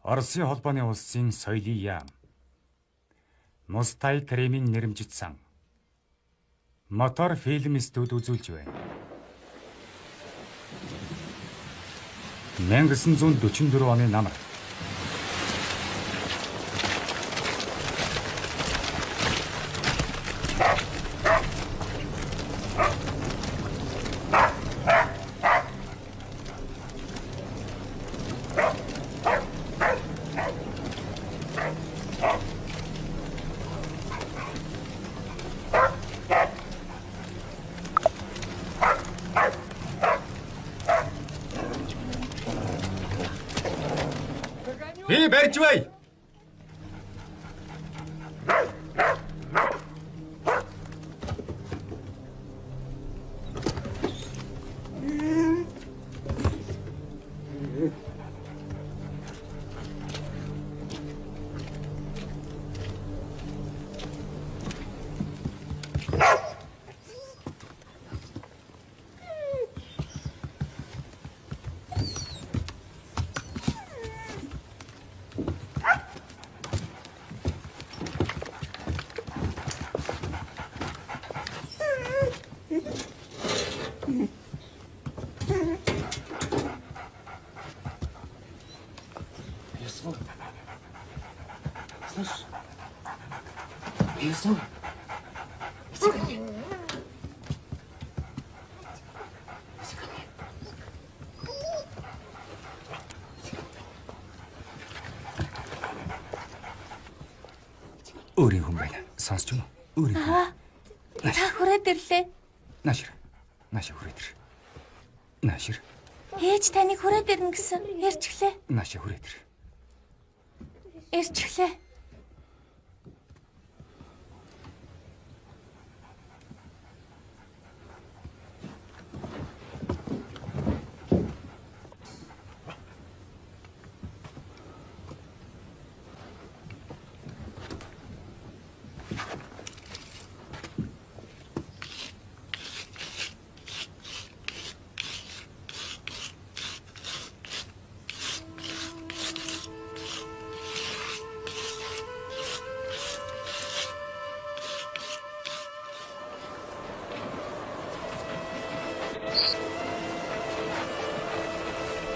Оросын холбооны улсын соёлын яам. Мустай Кремийн нэрэмжит сан. Мотор фильм студ үзүүлж байна. 1944 оны намар. Би барьж бай. Ясуу. Слышь? Ясуу. Иди ко мне. Иди ко мне. Өөрийн хүн байна. Сонсч юм уу? Өөрийн хүн. Та хүрээд ирлээ. Наашир. Наашир хүрээд ир. Наашир. Ээж таныг хүрээд ирнэ гэсэн. Ирчихлээ. Наашир хүрээд ир. Ирчихлээ.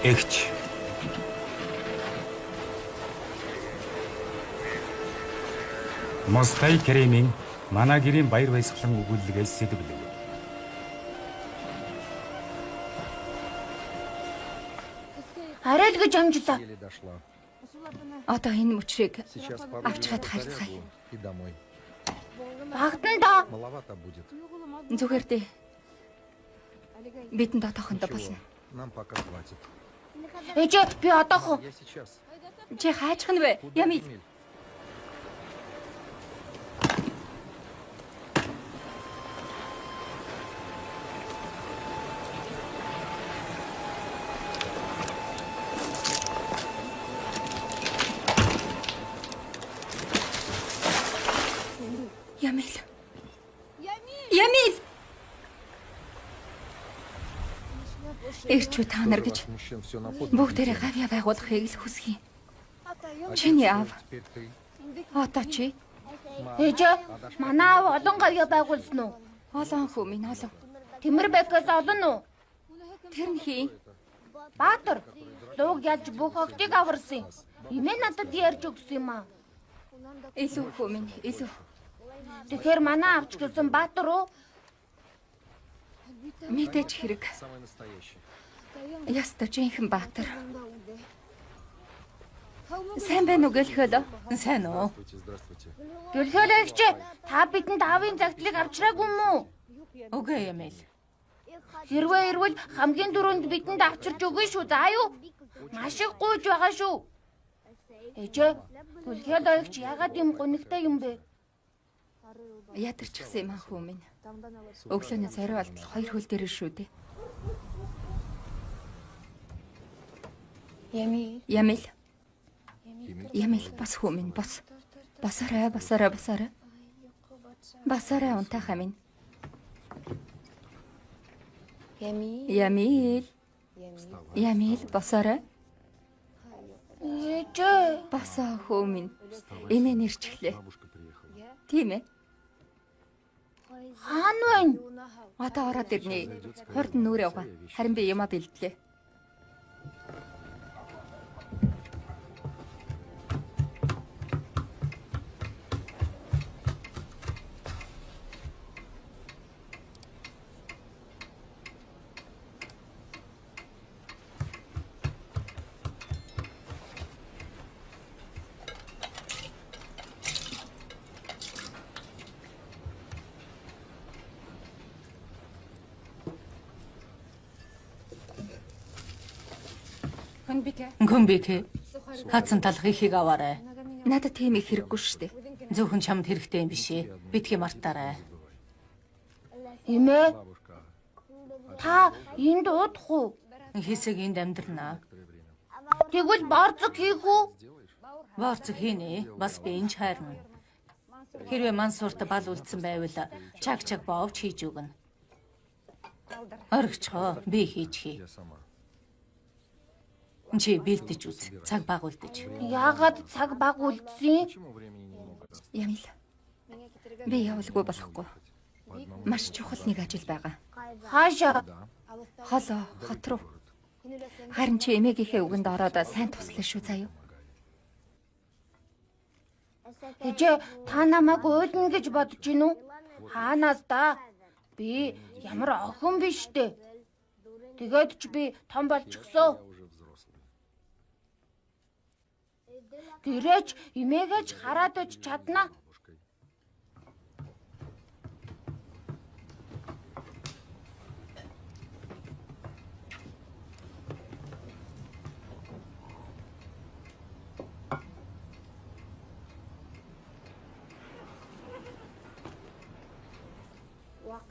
Эгч. Мостай Кремийн манай гэрийн баяр баясгалан өгүүллэгээс сэдвлэв. Арай л гэж амжлаа. Еле дошла. Одоо энэ мөчрийг Сейчас пару авч минут хад харьцгаая. зарягу и домой. Багтан доо. Маловато будет. Зүгээр дээ. Бидэнд одоохондоо Ничего, болно. нам пока хватит. Ээжээ би одоохон. Я сейчас. Чи хаачих нь вэ? Куда, Ямил. Эмиль? Ямил. Ямил. Ирчүү та нар Тоже гэж вас, мужчин, всё на подвиг бүгдээрээ летели. гавья байгуулахыг л хүсэх юм. А Чиний теперь аав. Теперь ты. Одоо чи Мама, Ээжээ Адашка, манай аав олон гавья байгуулсан уу? олон хүү минь олон. Тэмэр бекээс олон уу? Тэр нь хий. Баатар. Лууг ялж бүх охтыг аварсан. Имээ надад ярьж өгсөн юм аа. Илүү хүү минь илүү. Тэгэхээр манай авч гэсэн Баатар уу? Мэдээж хэрэг. Самый настоящий. Яста жинхэнэ баатар. Сайн байна уу гэлхөөлөө? Сайн уу? Здравствуйте, здравствуйте. Гөлхөөлөгч та бидэнд аавын загтлыг авчраагүй юм уу? Үгүй Ямил. Хэрвээ ирвэл хамгийн түрүүнд бидэнд авчирч өгнө шүү заа юу? Маш их гуйж байгаа шүү. Ээжээ, Гүлхэлэгч яагаад юм гунигтай юм бэ? Ядарчихсан юм аа хүү минь. Өглөөний зориу болтол хоёр хөл дээр шүү дээ. Ямил. Ямил. Эмиль. Ямил бас хүү минь бос. Босоорой, босоорой, босоорой. Босоорой унтаахаа минь. Ямил. Ямил. Вставай. Ямил босоорой. Ээжээ. Босоо хөө минь. Эмээ нэрчглээ. Бабушка приехала. Тийм ээ. Хаана байна? Одоо ороод ирнэ. Хурдан нүрээ угаа. Харин би юмаа бэлдлээ. Гүнбик. Хадсан талах ихийг аваарай. Надад тийм их хэрэггүй шүү дээ. Зөвхөн чамд хэрэгтэй юм биш ээ. Битгий мартаарай. Эмээ, Бабушка. та энд удах уу? Хэсэг энд амьдрнаа. Тэгвэл борцог хийх үү? Борц хийнэ. Бас би энд хайрна. Хэрвээ Мансурт бал үлдсэн байвал чаг чаг боовч хийж өгнө. Оргичхоо би хийж хий. Я сама. Чи бэлдэж үз. Цаг баг үлдэж. Яагаад цаг баг үлдсэн? Почему времени немного? Ямил. Би явалгүй болохгүй. Маш чухал нэг ажил байгаа. Хаашаа? Холоо хот руу. Харин чи эмээгийнхээ үгэнд ороод сайн туслаа шүү заяа. Ээжээ, та намайг уйлна гэж бодож гин үү? Хаанаас да? Би ямар охин биш дээ. Тэгээд ч би том болчихсоо. Я уже взрослый. Гэрээч эмээгээч хараад байж чадна. Бабушкой.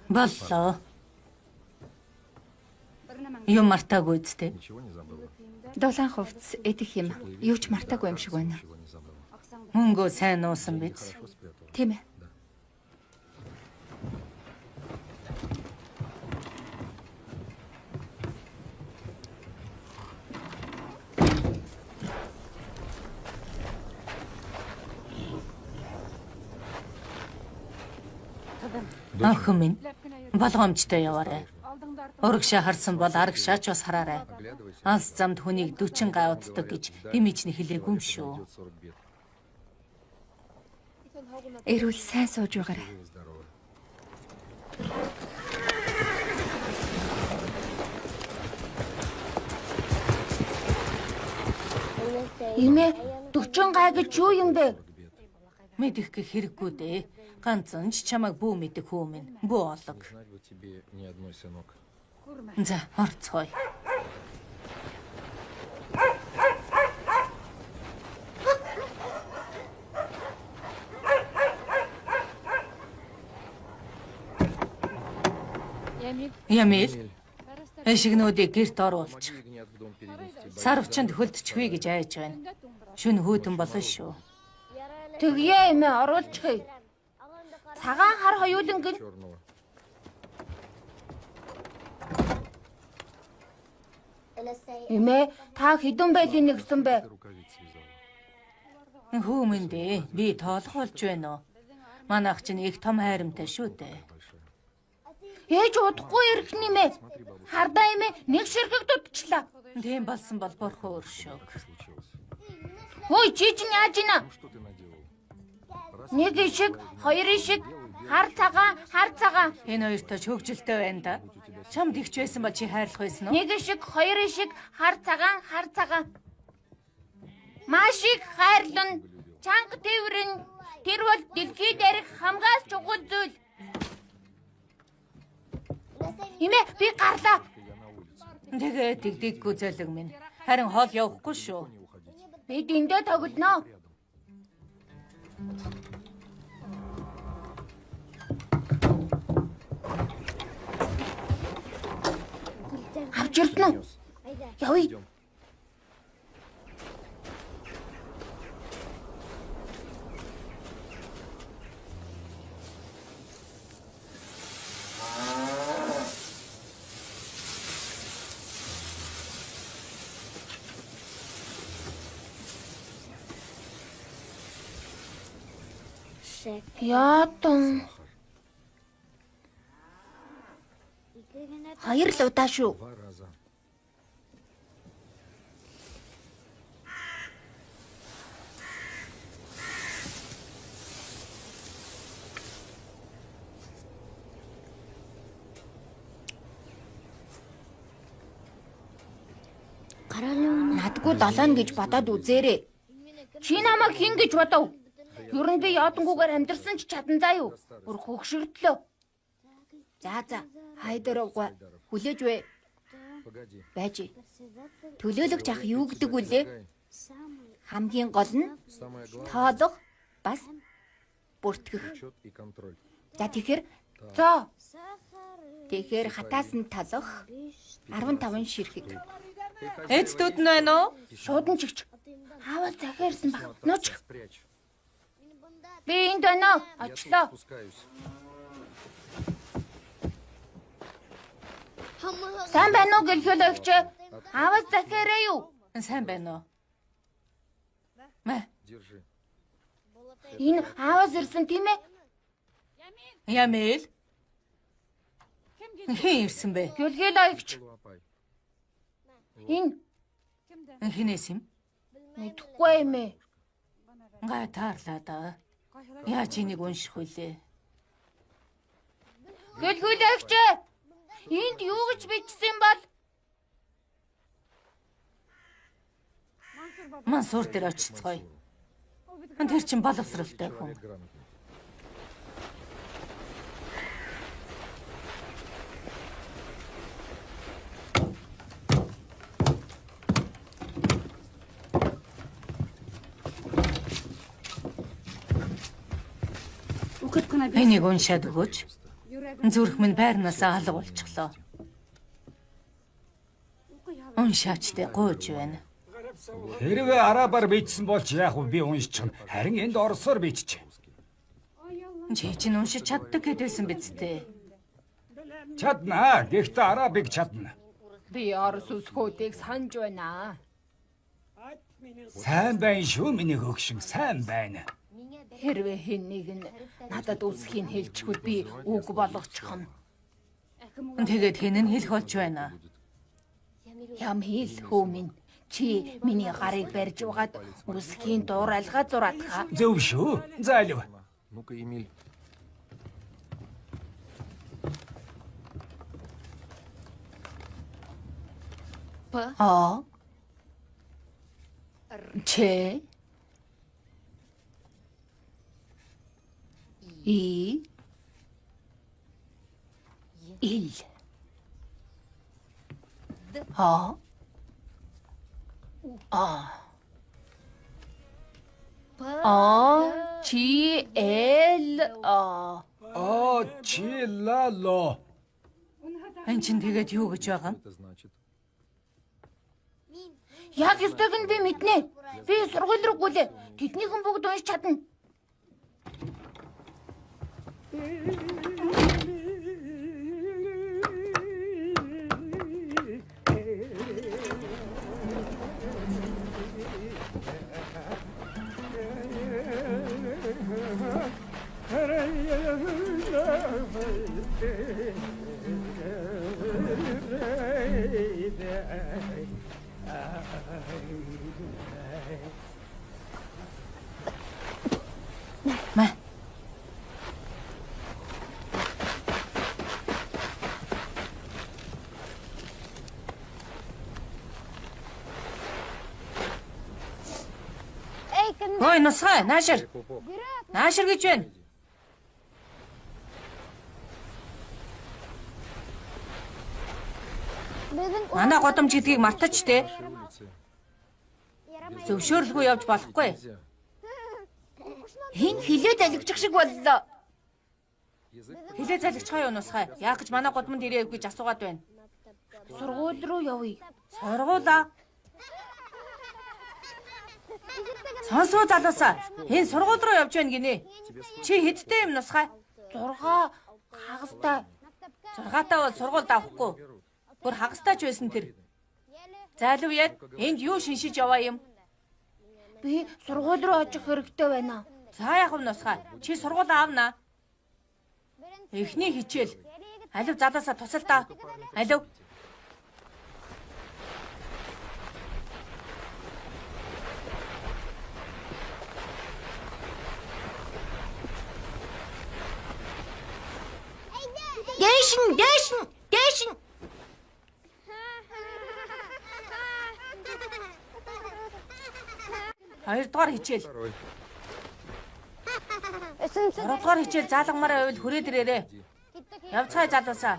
Боллоо. Юм мартаагүй үсттэй. Ничего не забыла? Дулаан хувцс эдэх юм. Юу ч мартаагүй юм шиг байна. Ничего не забыла. Мөнгөө сайн нуусан биз? Хорошо спрятала. Тийм ээ. Охин минь болгоомжтой яваарай. Урагшаа харсан бол арагшаа ч бас хараарай. Оглядывайся. Алс замд хүнийг 40 гай уддаг гэж дэмэж нь хэлээгүй юм шүү. Идет 40 бед. Эрүүл сайн сууж байгаарай. Живы, здоровы. Эмээ, 40 гай гэж юу юм бэ? Мэдэх гэх хэрэггүй дээ. Ганцхан ч чамайг бүү мэдэх хүү минь. Бүү олог. Не знать бы тебе ни одной, сынок. За, орцгоё. Ямил. Эшигнүүдийг гэрт оруулчих. Помоги ягнят в дом перенести. Боюсь, Сарвчанд хөлдчихвээ гэж айж байна. Шүн хүүтэн болно шүү. Тэгье эмээ оруулчихъя. Цагаан хар хоёуланг нь черного. Эмээ, та хэдэн байлийн нэгсэн бэ? Ты рукавиц связала. Хүү минь дээ. Би тоолох болж байна уу? Манайх чинь их том хайрамтай шүү дээ. Большая. Ээж удахгүй ирэх нэмээ. Хардаа эмээ нэг ширхэг дутчлаа. Тийм болсон бол бурхан өршөөг. Как случилось? Хөөе чи чинь яаж ийна? Ну что ты наделал? Раз Нэг ишиг, хоёр ишиг, хар цагаан, хар цагаан. Энэ хоёртой ч хөгжилтэй байна да. Чамд ихч байсан бол чи хайрлах байсан уу? Нэг ишиг, хоёр ишиг, хар цагаан, хар цагаан. Маш их хайрлан, чанга тэврэн. Тэр бол дэлхий дээрх хамгаас чухал зүйл. Эмээ би гарлаа. я на улице. Тэгээ тэгдэггүй зөлөг минь. Харин хол явахгүй шүү. Не уходите. Бид эндээ тоглоно. Рядом. Авч ирсэн үү? Явъя. Идем. Яатан. Хоёр л удаа шүү. Два раза. Надгүй долоон гэж бодоод үзээрэй. Чи намайг хэн гэж бодов? Ер нь би яодонгүйгээр амьдарсан ч чадан заа юу? Бүр хөгшөрдлөө. За за. Хайдаровгүй. Хүлээж вэ. Погоди. Байж. Төлөөлөгч ах юу гэдэг үлээ? Хамгийн гол нь Самое главное тоолох бас бүртгэх. учет и контроль. За тэгэхээр За, тэгэхээр хатаас нь талах 15 ширхэг. Эцдүүд нь байна уу? шууд нь чигч. Аавал захиа ирсэн баг. Нууч. Спрячь. Би энд байна. Я тут Очлоо. спускаюсь. Сайн байна уу гэлхөөлөгч? Аавал захиа ирээ юу? Сайн байна уу? Мэ, Держи. Энэ ааваас ирсэн тийм ээ? Ямэл. Хэн ирсэн бэ? Гэлхөөлөгч. Лапай. Энэ Хинээс юм? мэдэхгүй юм ээ. Гай таарлаа да. Яаж энийг унших вүлээ? Гэлхөөлөгч. Энд юу гэж бичсэн бол? Мансуур дээр очицгоё. Тэр чин боловсралтай хүн. Человек грамотный. Энийг уншаад өгөөч. Зүрх минь байрнаас алга болчихлоо. Уншаач тэ гуйж байна. Хэрвээ арабаар бичсэн бол ч яах вэ би уншчихна. Харин энд оросоор бичиж. Чи чинь уншиж чаддаг гэдээсэн биз дээ. Чадна. Гэхдээ арабыг чадна. Би орос өсгөөдийг санаж байна. Сайн байна шүү миний хөгшин, сайн байна. Хэрвээ хэн нэг нь надад үсхийг хэлчихвэл би үг болгочихно. Тэгээд хэн нь хэлэх болж байна? Ям хэл хөө минь чи миний гарыг барьж угаад үсхийн дуур алгаа зураадха. Зөв шүү. Зайлв. Ну-ка, Эмиль. А Ч И Ил А А А Ч Л А О чилало. Эн чин тэгээд юу гэж байгаа юм? Это значит. Яг ёстойг нь би мэднэ. Би сургууль руу гүлээ. Тэднийхэн бүгд уншиж чадна. Мэ. Ой, нусгай, наашир. Наашир гэж байна. Манай гудамж гэдгийг мартаж тэ. Улицы. Зөвшөөрлгүй явж болохгүй. Нельзя. Хэн хилээ залгичих шиг боллоо. Язык Хилээ залгичгаа юу нусгай? Яах гэж манай гудамд ирээв гэж асуугаад байна. Сургууль руу явъя. Сургуулаа. Сонсоо залуусаа. Энэ сургууль руу явж байна гинэ. Чи хэдтэй юм нусгай? 6 хагастай. 6-таа бол сургуульд авахгүй. Бүр хагастай ч байсан тэр. Зайлв яд энд юу шиншиж яваа юм? Би сургууль руу очих хэрэгтэй байна. За яах вэ нусгаа? Чи сургуулаа авна. Эхний хичээл. Алив залуусаа тусал та. Алив. Дээш нь, дээш нь, дээш нь. Хоёрдугаар хичээл. Второй. Гуравдугаар хичээл заалгамаар байвал хүрээд ирээрэй. Явцгаая залуусаа.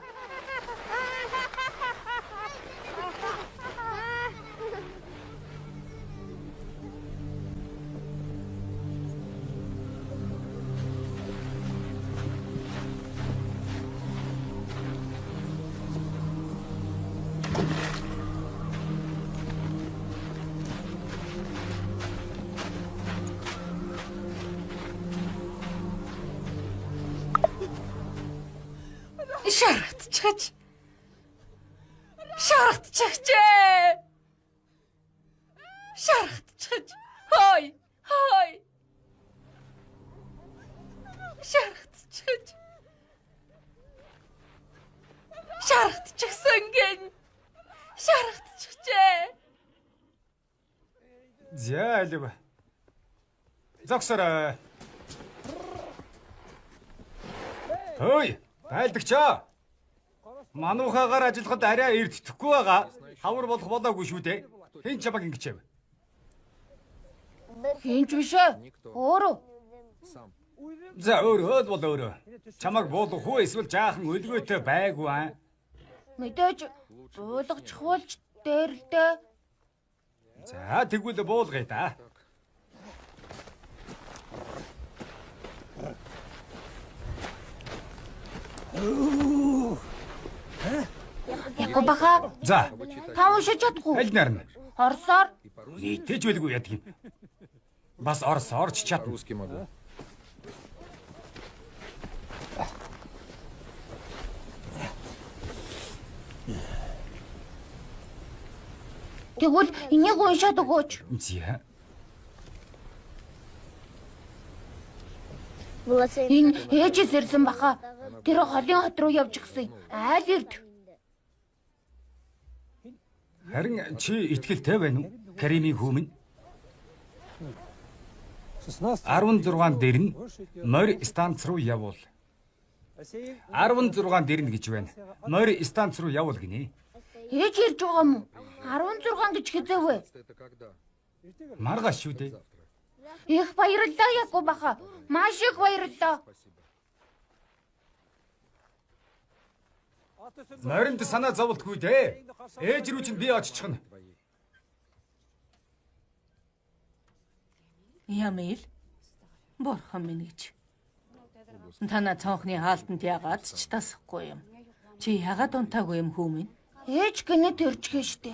Шаргатчихаж. Шаргатчихжээ. Шаргатчихаж. Хой. Хой. Шаргатчихаж. Шаргатчихсан гэн. Шаргатчихжээ. За алив. Зогсоорой. Хөөй, байлдагчаа. Мануухайгаар ажиллахад арай эрдтэхгүй байгаа. Хавар болох болоогүй шүү дээ. Хэн чамайг ингэчээв? Хинч биш ээ. Өөрөө. Сам. За өөрөө л бол өөрөө. Чамайг буулгах уу эсвэл жаахан өлгөөтэй байгуу аа? Мэдээж буулгачихвалч дээр л дээ. За тэгвэл буулгая да. Якубаха За, та уншиж чадахгүй. аль нарна? Орсоор Нийтэж байлгүй яадаг юм. Бас орсоор ч чадна. По-русски могу. Тэгвэл энийг уншаад өгөөч. За. Энэ ээжээс ирсэн баха. Тэр холын хот руу явж гисэн. Айл эрд. Харин чи итгэлтэй байна уу? Каримийн хүмүүн 16 дээр нь морь станц руу явуул. 16 дээр нь гэж байна. Морь станц руу явуул гинэ. Ээж ирж байгаа юм уу? 16 гэж хэзээ вэ? Это когда? Маргааш шүү дээ. Их баярлалаа Якубаха. Маш их баярлалаа. Моринд санаа зовлтгүй дээ. Ээж рүү чинь би очихно. Ямил. Бурхан минь гэж. Танаа цонхны хаалтанд яагаад ч тасахгүй юм. Чи яагаад унтаагүй юм хүү минь? Ээж гинэт ирчихээ штэ.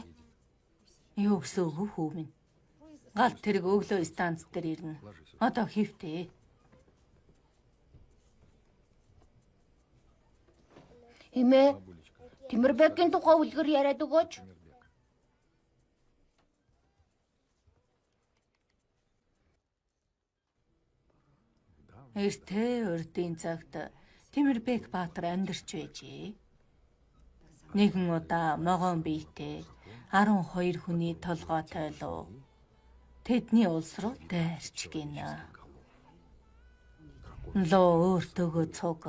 Юу гэсэн үг вэ, хүү минь? Галт тэрэг өглөө станц дээр ирнэ. Одоо хэвтээ. Эмээ Тимэрбекийн тухай үлгэр яриад өгөөч. Эртээ урдын цагт Тимэрбек Баатар амьдарч байжээ. Нэгэн удаа могоон биетэй 12 хүний толгой тойлов. Тэдний улс руу дайрч гинэ. Луу өөртөөгөө цуг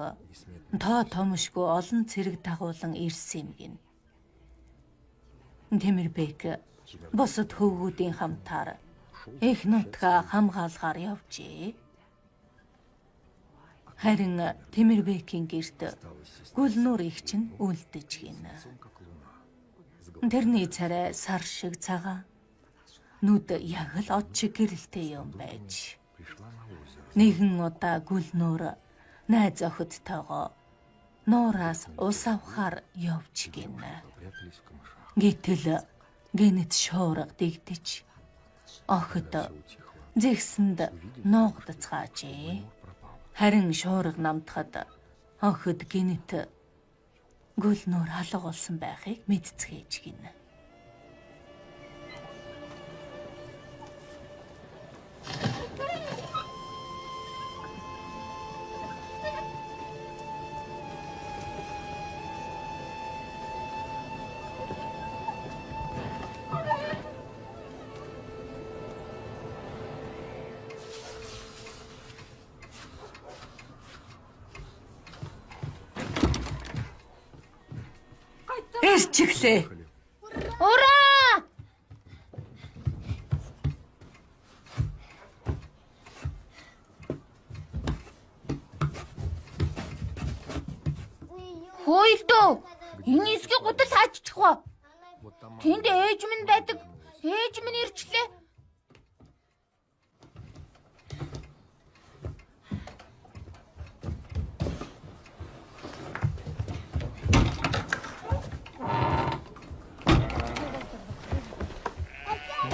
тоо томшгүй олон цэрэг дагуулan ирсэн юм гин. Тэмэрбек бусад хөвгүүдийн хамтаар эх нутгаа хамгаалгаар явжээ. Харин Тэмэрбекийн гэрт Гүлнүр эгч нь үлдэж гинэ. Тэрний царай сар шиг цагаан. Нүд яг л од шиг гэрэлтэй юм байж. Нэгэн удаа Гүлнүр найз охидтойгоо нуураас ус авахар явж гинэ. Прятались в камышах. Гэтэл гэнэт шуурга дэгдэж охид зэгсэнд нуугдацгаажээ. Харин шуурга намтахад охид гэнэт Гүлнүр алга болсон байхыг мэдцгээж гинэ. Ирчихлээ. Ура! Хөөе дөө. Энэ эсгийг гутал хаажчих вэ? Тэнд ээж минь байдаг. Ээж минь ирчлээ.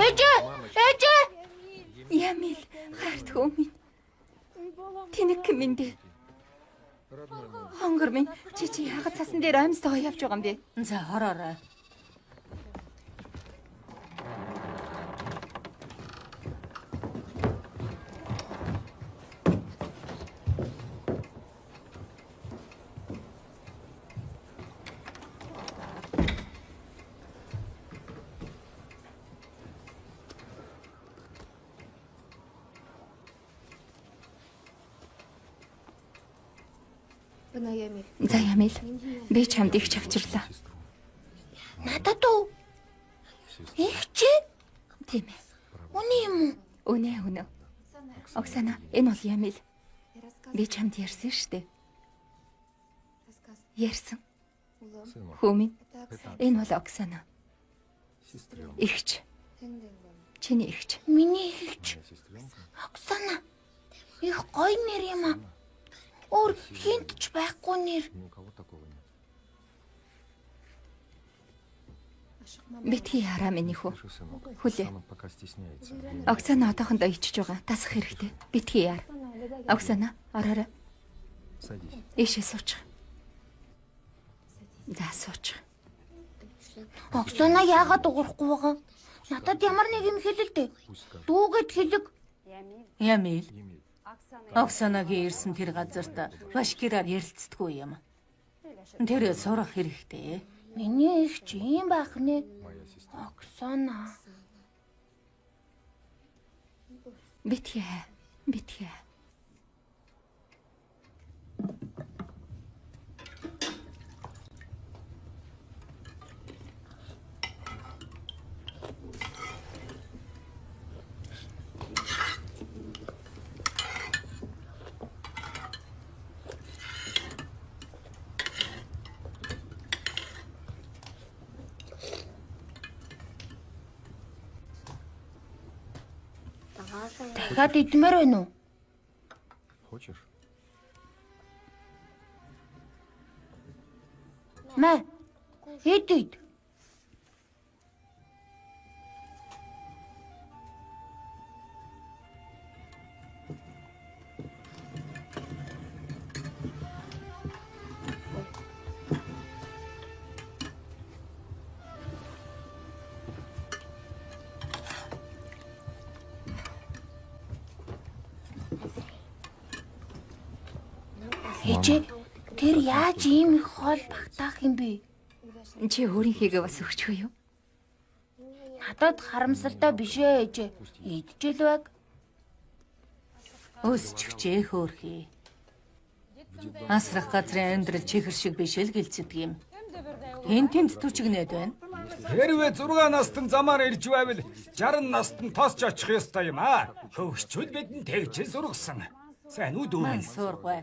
Ээж! Ээж! Ямил хайрт хөө минь. Тэнэг минь дээ. Хонгор минь чи яагаад цасан дээр амьстайгаа явж байгаа юм бэ? За хороорой. За Ямил, би чамд их чавчрлаа. Надад уу? Их чи? Тийм ээ. Үнэн юм уу? Үнэ үнэ. Оксана, энэ бол Ямил. Би чамд ярьсан шүү дээ. Ярьсан. Хүү минь, энэ бол Оксана. Игч. Чиний игч. Миний эгч. Оксана. Их гоё нэр юм аа. Өөр хинт ч байхгүй нэр. Битгий яраа миний хүү. Хүлээ. Оксана одоохондоо ичж байгаа. Тасах хэрэгтэй. Битгий яар. Оксана, ороорой. Ийшээ суучих. За суучих. Оксана яагаад уурахгүй байгаа? Надад ямар нэг юм хэлэл дээ. Дүүгэд хэлэг. Ямил. Оксанагийн ирсэн тэр газарт башкираар ярилцдаггүй юм. Тэр сурах хэрэгтэй. Миний эгч ийм байх нэ. Оксана. Битгий. Битгий. Дахиад идмээр байна уу? Хочешь? Мэ. Ид ид. Ээжээ, тэр яаж ийм их хоол багтаах юм бэ? Чи өөрийнхийгээ бас өгчихөө юу? Надад харамсалтай биш ээ ээжээ. Идчихэл байг. Өсчихжээ хөөрхий. Асрах газрын амьдрал чихэр шиг биш л гэлцдэг юм. Хэн тэнд түчигнээд байна? Хэрвээ 6 настан замаар ирж байвал 60 настан тосч очих ёстой юм аа. Хөвгчүүд бидэнд тэгж сургасан. Сайн уу дүү минь? Мансуургүй.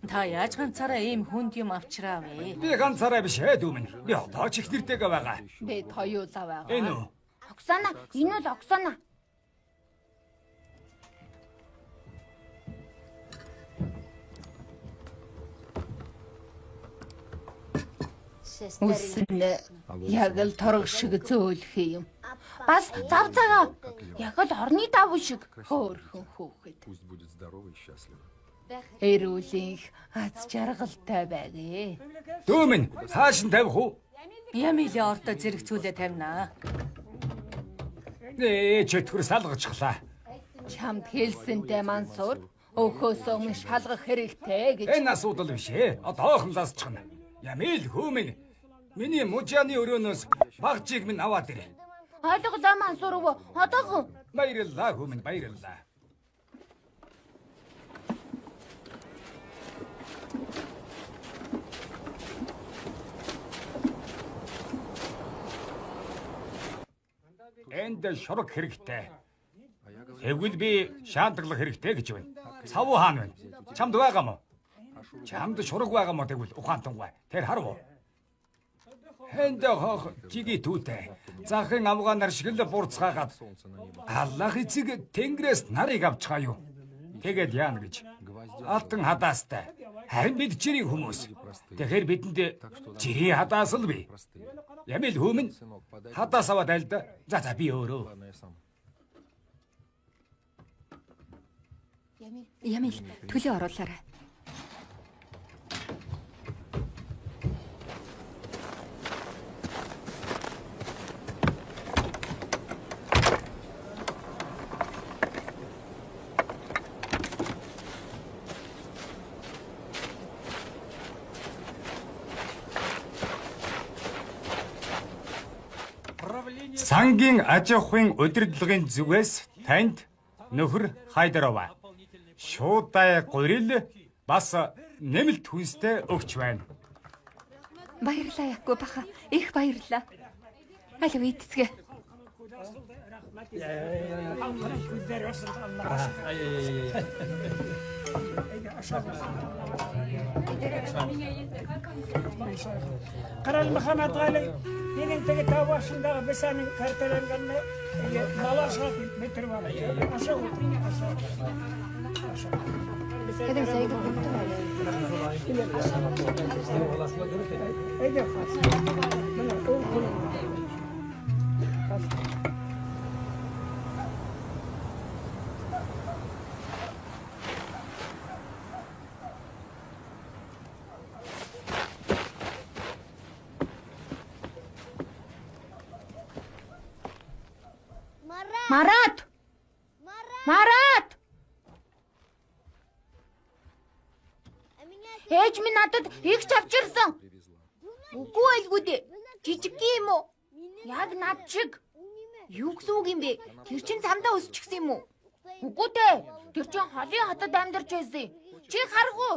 Та яаж ганцаараа ийм хүнд юм авчраа вэ? Би ганцаараа биш ээ дүү минь. Би одоо ч их нэртэйгээ байгаа. Бид хоёулаа байгаа. Энэ үү? Оксана, энэ бол Оксана. Үс нь яг л торог шиг зөөлөх юм. Бас зав цагаа. Яг л орны дав шиг. Хөөрхөн хүүхэд. Пусть будет здорова и счастлива. Эрүүлийн их аз жаргалтай байгээ. Дүү минь хааш нь тавих уу? Ямилийн ордоо зэрэгцүүлээ тавина. Чөтгөр салгачихлаа. Чамд хэлсэнтэй Мансур өхөөс өмнө шалгах хэрэгтэй гэж. Энэ асуудал биш ээ. Одоохон засчихна. Ямил хүү минь. Миний мужааны өрөөнөөс багжийг минь аваад ирээ. Ойлголоо Мансур өвөө. Одоохон. Баярлалаа хүү минь баярлалаа. Тэнд шураг хэрэгтэй. Тэгвэл би шаандаглах хэрэгтэй гэж байна. Савуу хаана байна? Чамд байгаа мó? Чамд шураг байгаа мó тэгвэл ухаантангүй. Тэр харав уу? Хэнд хох жиги түүтэй. Захын авгаа нар шиг л бурцгаагаад Аллах эцэг тэнгэрээс нарыг авчгаа юу? Тэгээд яана гэж. Алтан хадаастай. Харин бид жирийн хүмүүс. Тэгэхээр бидэнд жирийн хадаас л бий. Ямил хүмүүн хадаас аваад айл да. За за би өөрөө. Ямил төлөө оруулаарай. Сангийн аж ахуйн удирдлагын зүгээс танд нөхөр Хайдарова шуудай гурил бас нэмэлт хүнстэй өгч байна. Баярлалаа Якуб аха. Их баярлалаа. Алив идцгээ. Карал Мөхәммәт Гали, минең теге тау башындагы бесәнең кәртәләнгәнне мал ашап бетереп алды. Аша аша. Аша. Әйдә, хас. Менә ул кулың. Марат! Марат! Ээж минь надад их чавчирсан. Үгүй айлгүй дээ. Жижиг юм уу? Яг над шиг. Юу гэсэн үг юм бэ? Тэр чин замдаа өсчихсэн юм уу? Үгүй дээ. Тэр чин холын хотод амьдарч байсан. Чи харах уу?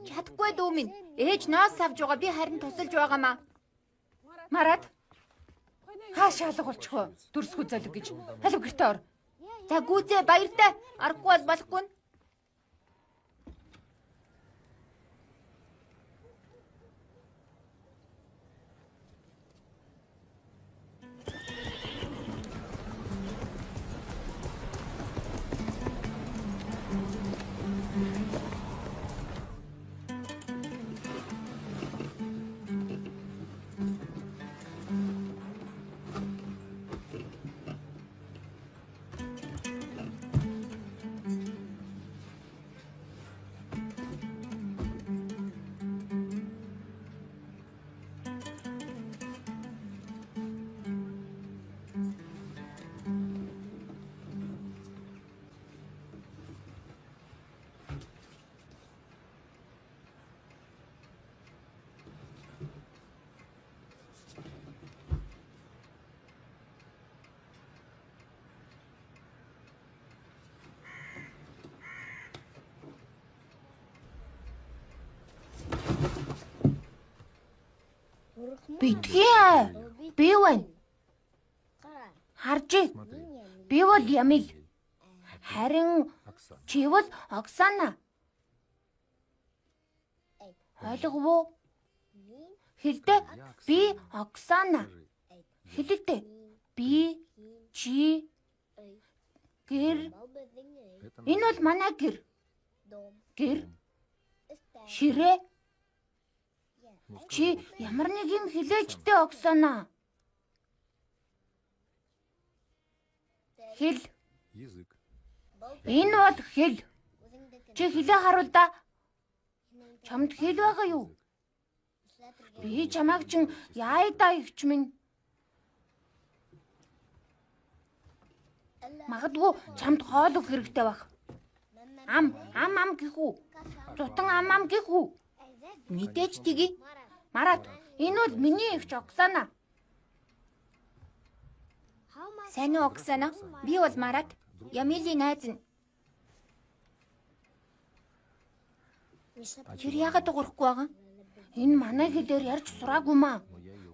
Чадахгүй дүү минь. Ээж ноос авч байгаа. Би харин тусалж байгаамаа. Марат. Хаашаа алга болчих вэ? Дүрсгүй золиг гэж. Алив гэртээ ор. За гүзээ баяртай. Аргагүй бол болохгүй. Битгий. Би байна. Харж. Би бол Ямил. Харин чи бол Оксана. Ойлгов уу? Хэлдэ би Оксана. Хэлэлдэ би чи гэр. Энэ бол манай гэр. Гэр. Ширээ. Чи ямар нэг юм хэлээчтэй Оксана. Хэл. Энэ бол хэл. Чи хэлээ харуул да. Чамд хэл байгаа юу? Би чамайг чин яая ихч минь. Магадгүй чамд хоол өгөх хэрэгтэй байх. Ам ам ам гэх үү? Зутан ам ам гэх үү? Мэдээж тэгье. Марат, энэ бол миний эгч Оксана. Сайн уу Оксана? Би бол Марат. Ямилийн найз нь. Тэр яагаад дуурахгүй байгаа? Энэ манай хэлээр ярьж сураагүй маа.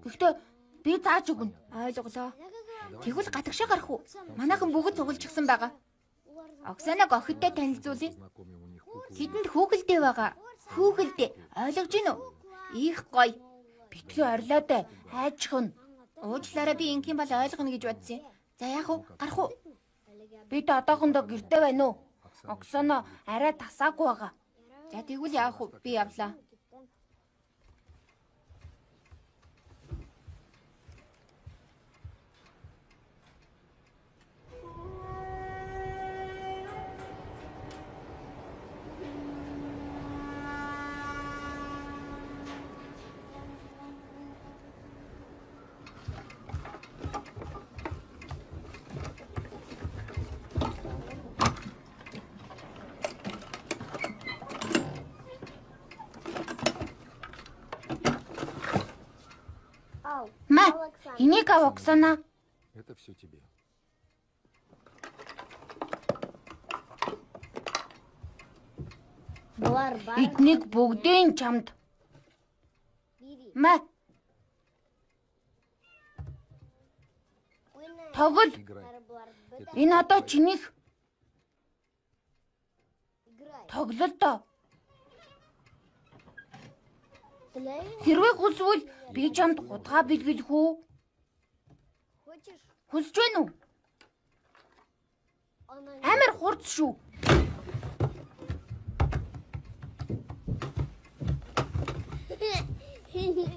Гэхдээ би зааж өгнө. Ойлголоо. Тэгвэл гадагшаа гарах уу? Манайхан бүгд цуглжчихсан байгаа. Оксанаг охидтой танилцуулъя. Тэдэнд хүүхэлдэй байгаа. Хүүхэлдэй. Ойлгож гин үү? Их гоё. Битгий орлоод айчхан. Уучлаарай би ингийн бол ойлгоно гэж бодсон юм. За яах вэ? Гарах уу? Бид одоохондоо гэрте байна уу? Оксана арай тасаагүй байгаа. За тэгвэл яах вэ? Би явлаа. Мә, энийг ав Оксана. Это все тебе. Эднийг бүгдийн чамд. Мә. Тогл. Играй. Энэ одоо чинийх. Тоглол доо. Хэрвээ хүсвэл би чамд худгаа бэлгэлэх үү? Хүсэж байна уу? Амар хурц шүү.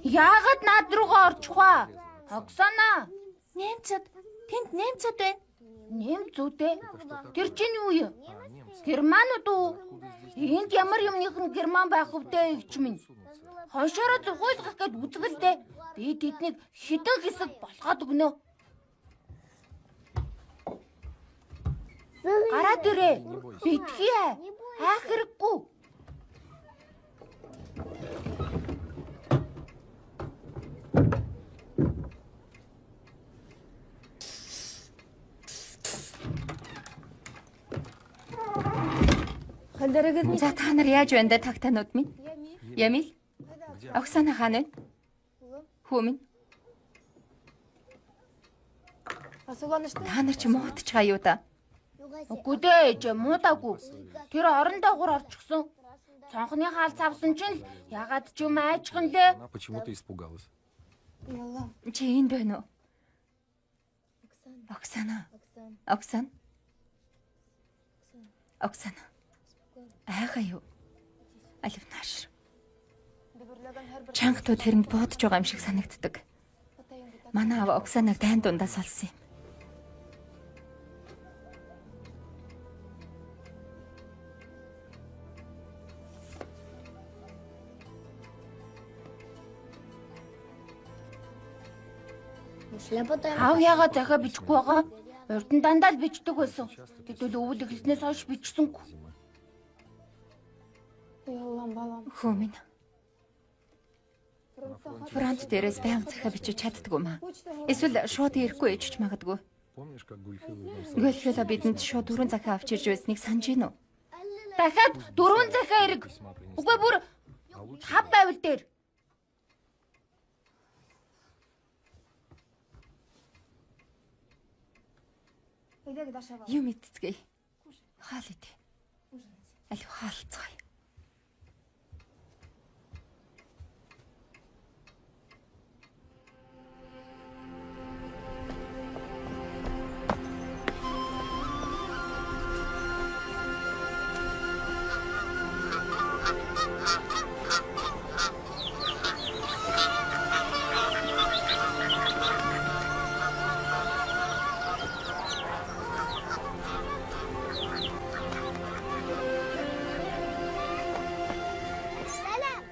Яагаад над руугаа орчих вэ? Оксана, Немцэд тэнд немцэд байна. Немцүүд ээ. Тэр чинь юу юм? Германууд уу? Энд ямар юмных нь герман байх вдэ эгч минь. Хоншоороо зухуйлгах гээд үзгэлдэ. Би тэднийг хідэн хэсэг болгоод өгнө. Гараад ирээ. Битгий ай. Айх хэрэггүй. За та нар яаж байна да тагтаанууд минь? Ямил? Оксана хаана вэ? Хүү минь. Та нар чи муудчихаа юу да? Үгүй дээ ээж муудаагүй. Тэр орон доогуур орчихсон. Цонхны хаалц авсан чинь л ягаад ч юм айчхан лээ. Она почему-то испугалась. Чи энд байна уу? Оксана. Оксана. Оксана. Айхаа юу? Алив нааш. Чанга туу тэрэнд буудаж байгаа юм шиг санагддаг. Манай аав Оксанаг дайн дундаас олсон юм. Аав яагаад захиа бичихгүй байгаа? Урд нь дандаа л бичдэг байсан. Тэгвэл өвөл эхэлснээс хойш бичсэнгүй. Хөө минь. Фронт дээрээс байнга захиа бичиж чаддгүй маа. Эсвэл шууд ирэхгүй ээжч магадгүй. Помнишь, как Гульхилу нам Гөлхөлө бидэнд шууд дөрвөн захиа авч ирж байсныг санаж гин үү? Дахиад дөрвөн захиа эрг. письма принесла? Үгүй бүр тав байвал дээр. Юм идцгээе. Хаал идэ. Алив хаалцгаая.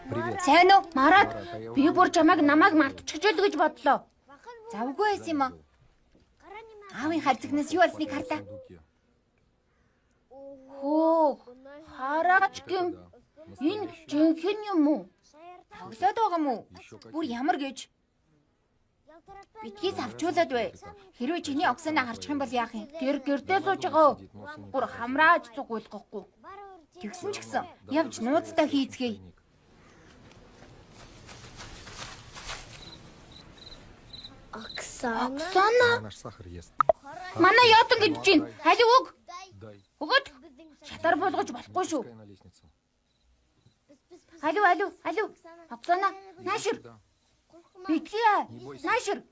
Привет. Сайн уу? Марат, би бүр чамайг намайг мартчихж л гэж бодлоо. Завгүй байсан юм аа. Аавын халзагнаас юу олсныг харлаа. Сундуке. Хөөх, хараач гэм. Энэ жинхэнэ юм уу? Тоглоод байгаа мó? Бүр ямар гэж? Битгий савчуулаад бай. Хэрвээ чиний Оксана харчих юм бол яах юм? Тэр гэрдээ сууж байгаа. Бүр хамрааж цугуулгахгүй. Тэгсэн ч гэсэн явж нууцтай хийцгээе. Оксана. Наш сахар ест. Манай Йотон гэж чинь. Хали үг. Дай. Өгөөд шатар болгож болохгүй шүү. Пускай на лестницу. Алуу алуу алуу. Оксана, наашир. Битгий. Наашир.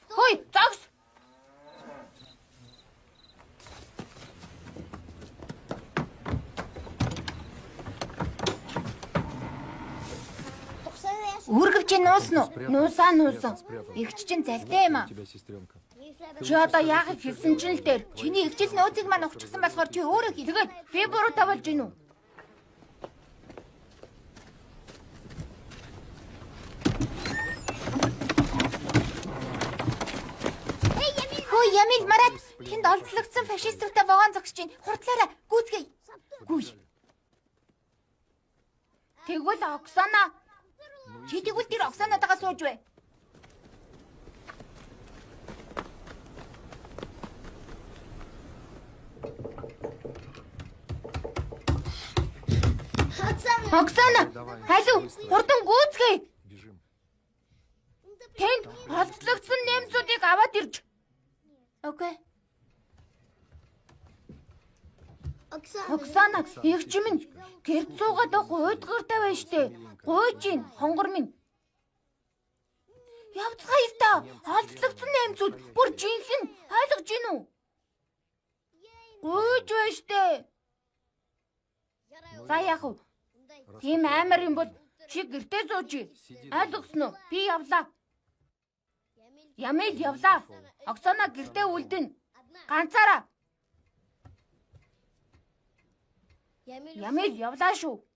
Хой, зогс. Үргэвч нуусан уу? Нуусаа нуусан. Игч чинь залтай юм аа. У тебя сестренка. Чи одоо яахыг хэлсэн чинь л дээр. Чиний эгчил нөөцийг маань ухчихсан болохоор чи өөрөө хий. Тэгээд би буруутай болж гин үү? Хөө Ямил Марат тэнд олзлогдсон фашистуудтай вагон зогсож байна. Хурдлаарай гүйцгээе. Гүй. Тэгвэл Оксана Чи тэгвэл тэр Оксанатайгаа сууж бай. Оксана, халиу, хурдан гүйцгээе. Бежим. Тэнд олзлогдсон немцүүдийг аваад ирж. Окей. Оксана, эгч минь гэрд суугаад байх уйдгартай байж штэ. Гуйж ийн хонгор минь. Явцгаая л да. Олзлогдсон немцүүд бүр жинхэнэ ойлгож гин үү? Гуйж байж штэ. За яах вэ? Тийм амар юм бол чи гэртээ сууж. Ойлгосон уу? Би явлаа. Ямил явлаа. Оксана гэртээ үлдэнэ. Ганцаараа. Ямил явлаа шүү.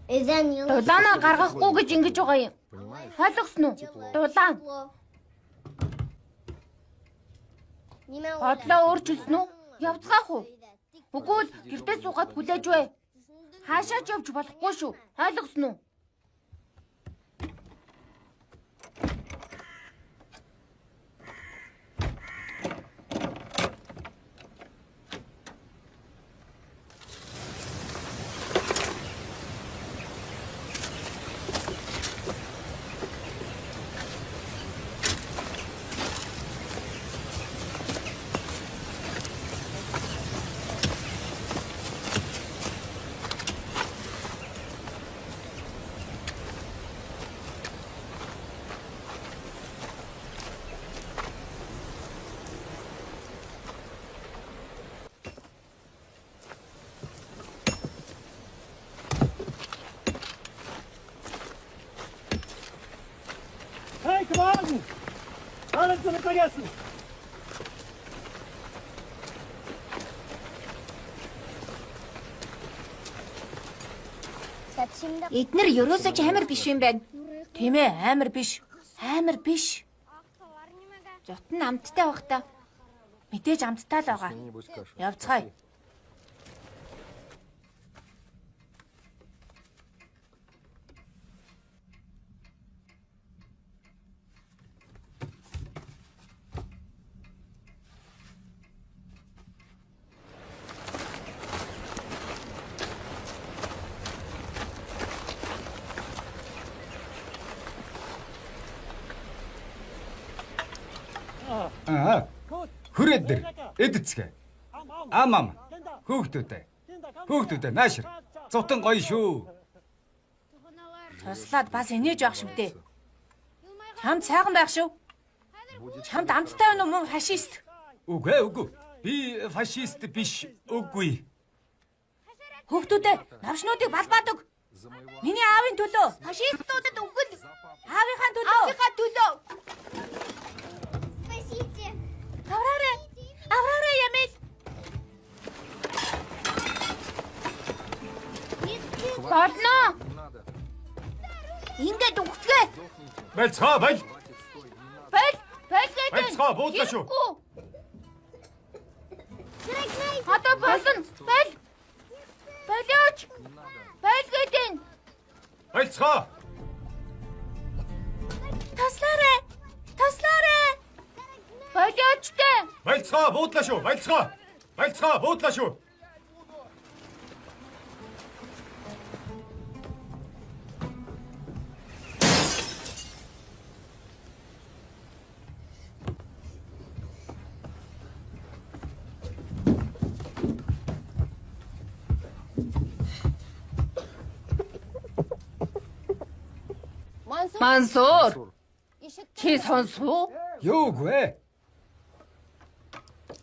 Дулаанаа гаргахгүй гэж ингэж байгаа юм. Ойлгосон уу? Дулаан. Хотлоо өөрчилсөн үү? Явцгаах уу? Үгүй л гэртээ суугаад хүлээж бай. Хаашаа ч явж болохгүй шүү. Ойлгосон уу? Hey, Wagen! Alles zu vergessen! Эднэр ерөөсөө ч амар биш юм байна. Тийм ээ, амар биш. Амар биш. Зут нь амттай бах та. Мэдээж амттай л байгаа. Что-нибудь кашу. Явцгаая. Аа. Хүрээд дэр. Эдцгээ. Ам ам. Хөөхтүүдээ. Хөөхтүүдээ наашир. Зутан гоё шүү. Туслаад бас инээж байх шүү дээ. Чамд сайхан байх шүү. Чамд амттай байна уу мөн фашист? Үгүй үгүй. Би фашист биш. Үгүй. Хүүхдүүдээ навшнуудыг балбаад өг. Миний аавын төлөө, Фашистуудад үгэл аавынхаа төлөө. аавынхаа төлөө. Авраарай. Авраарай Ямил. Болно. Надо. Ингээд үгцгээ. Болцгоо бол. Бол, бол гэдэг. Болцгоо буудлаа шүү. Одоо болно. Бол. Болооч. Бол гэдэг. Болцгоо. Таслаарай. Таслаарай. Болооч дээ. Болцгоо, буудлаа шүү. Болцгоо. Болцгоо, буудлаа шүү. Мансуур. Чи сонсов уу? Юугүй.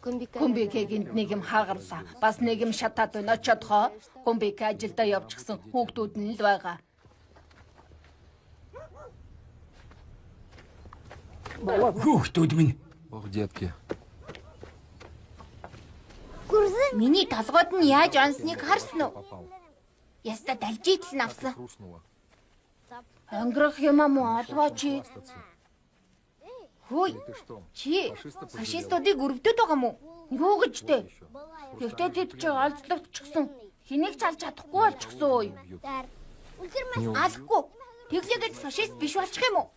Хүмбикэгэнд нэг юм хагарлаа. Бас нэг юм шатаад байна. Очиод хоо. Хүмбик ажилдаа явчихсан хүүхдүүд нь л байгаа. Хүүхдүүд минь. Ох, детки. Миний толгойд нь яаж онсныг харсан уу? Попал. Яста далжийтл нь авсан. Хрустнуло. Өнгөрөх юм аа мó олвоо чи. Хвастаться. Хөөе. Ты что? Чи Фашиста пожалел. фашистуудыг өрөвдөд байгаа мó? Юу гэж дээ? Еще. Гэхдээ тэд чи олзлогдчихсон. Хэнийг ч алж чадахгүй болчихсон ой. Бьют. Алахгүй. Тэглээгээд фашист биш болчих юм уу?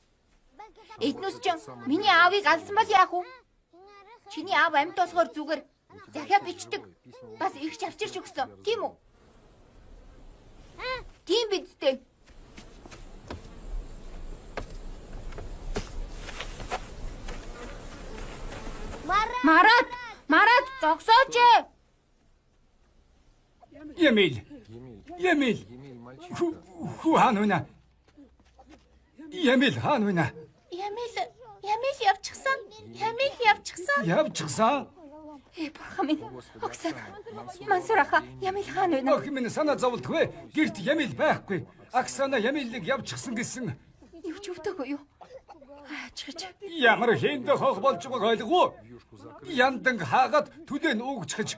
Эднүс ч миний аавыг алсан бол яах вэ? Чиний аав амьд болохоор зүгээр захиа бичдэг. Бас их чавчирч өгсөн. Тийм үү? Тийм биз дээ. Марат, Марат зогсооч. Емил. Емиль. Емил. Емиль, мальчишка. Хүү хаана вэ? Емил хаана вэ? Ямил, Ямил явчихсан. Ямил явчихсан. Явчихсан. Э бурхан минь. Оксана. Мансур аха, Ямил хаана байна? Охин минь санаа зовлтгүй. Гэрт Ямил байхгүй. Оксана Ямилыг явчихсан гэсэн. Юу ч өвдөөгүй юу? Аачихж. Ямар хийндэ хох болж байгааг ойлгов уу? Яндан хаагаад төлөө нь угчхаж.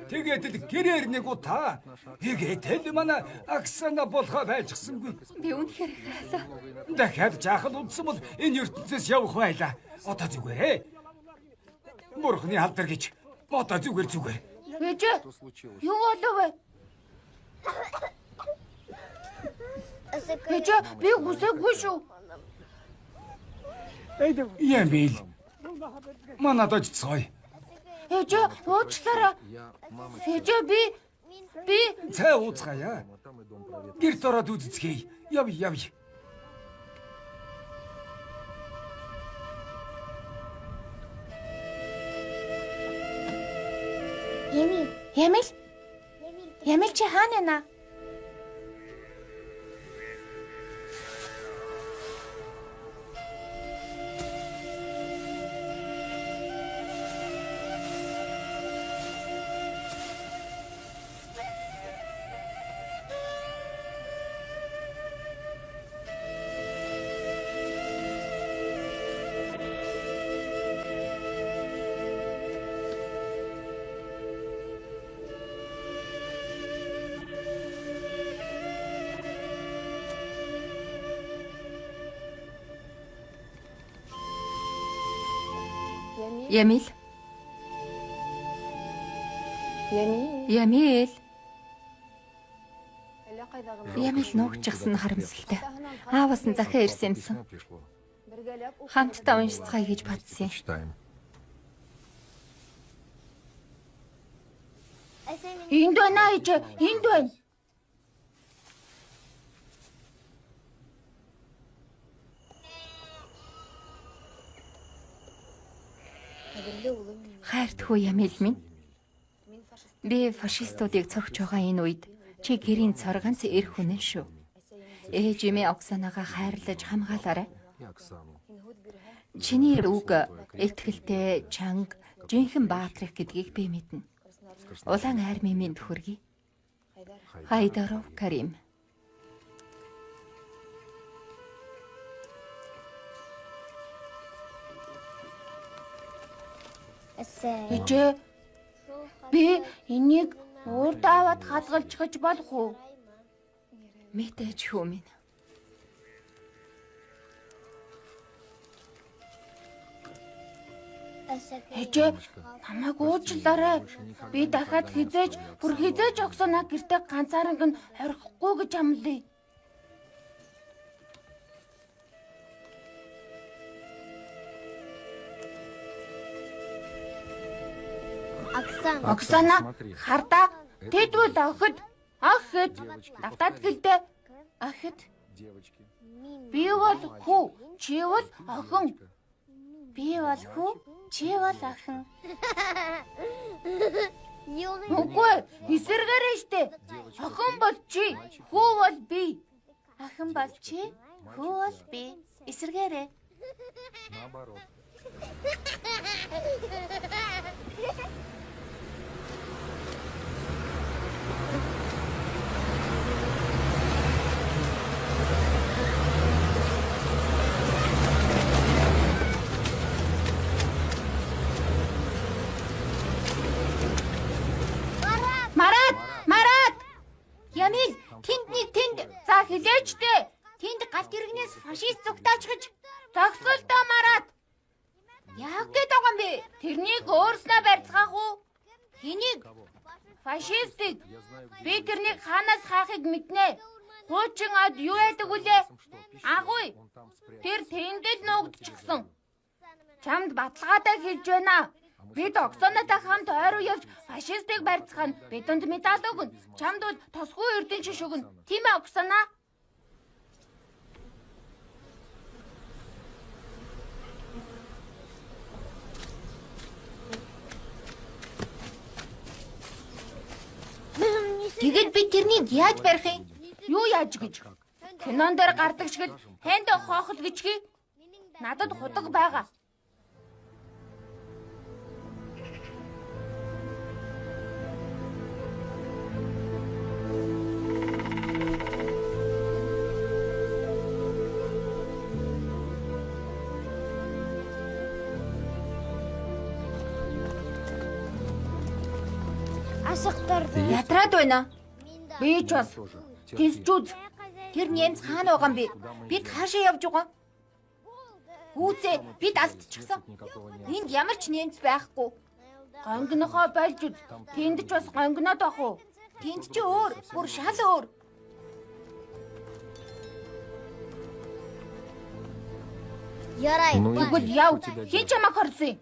Тэгээд л гэрээр нэг удаа. Тэгээд л манай Оксана болохоо байжсангүй. Би үнэхээр их хайлаа. Дахиад жаахан удсан бол энэ ертөнцөөс явах байлаа. Одоо зүгээр ээ. Бурхны алдар гэж. Одоо зүгээр зүгээр. Ээжээ. Юу болов вэ? Ээжээ би хүсээгүй шүү. Ямил. Манад очицгоё. Ээжээ уучлаарай. Я мамочка. Ээжээ би би Цай ууцгаая. А там и дом проветривается. Гэрт ороод үзцгээе. Яв яв. Ямил. Ямил чи хаана байна? Ямил. Ямил. Ямил нуугчихсан нь харамсалтай. Аавас нь захиа ирсэн юмсан. Письмо пришло. Хамтдаа уншицгаая гэж бодсон юм. Читаем. энд байна ээжээ. Энд байна. Хайрт хүү Ямил минь. Би фашистуудыг цогч байгаа энэ үед чи гэрийн цор ганц эр хүн шүү. Ээж эмээ Оксанага хайрлаж хамгаалаарай. И Оксану. Чиний үг итгэлтэй, чанга, жинхэнэ баатрах гэдгийг би мэднэ. Улаан армийн минь төхөргий. Хайдаров Карим. Ээжээ би энийг урд аваад хадгалчихж болох уу? Мэдээж хүү минь. Ээжээ намайг уучлаарай. Би дахиад хизээж бүр хизээж Оксана гэртээ ганцаарнг нь хорхихгүй гэж амлая. Оксана хардаа тэд бол охид. Охид. Давтаад гэлдэ. Охид. Би бол хүү, чи бол охин. Би бол хүү, чи бол охин. Үгүй, эсэргээрээ штэ. Охин бол чи, хүү бол би. Охин бол чи, хүү бол би. Эсэргээрээ. Наоборот. Марат, Марат. Ямил, тэнд нэг тэнд За хилээч дээ. тэнд галт тэрэгнээс фашист зүгтаачгаж Зогсол доо Марат. яах гээд байгаа юм бэ? Тэрнийг өөрснөө барьцгаах уу? Хэнийг? Фашистыг. Би тэрнийг хаанаас хаахыг мэднэ. Хуучин од юу яадаг вүлээ? Агуй. Тэр тэнд л нуугдчихсан. Чамд баталгаатай хэлж байна. Бид Оксанатай хамт ойр руу явж фашистыг барьцгаана. Бидэнд медаль өгнө. Чамд бол тосгүй эрдэнэ шиш өгнө. Тийм ээ, Оксана? Тэгэд би тэрнийг яаж барих юм? Юу яаж гэж? Кинон дээр гардаг шиг л ханд хоохол гэж хий. Надад худаг байгаа. Ядраад байна. Би ч бас тисч үз. Тэр немц хаана байгаа юм бэ? Бид хаашаа явж байгаа? Гүүцээ бид алдчихсан. Энд ямар ч немц байхгүй. Гонгинохоо болж үз. Тэнд ч бас гонгиноод байх уу? Тэнд чи өөр, бүр шал өөр. Тэгвэл яв. Хин чамайг хорсон юм?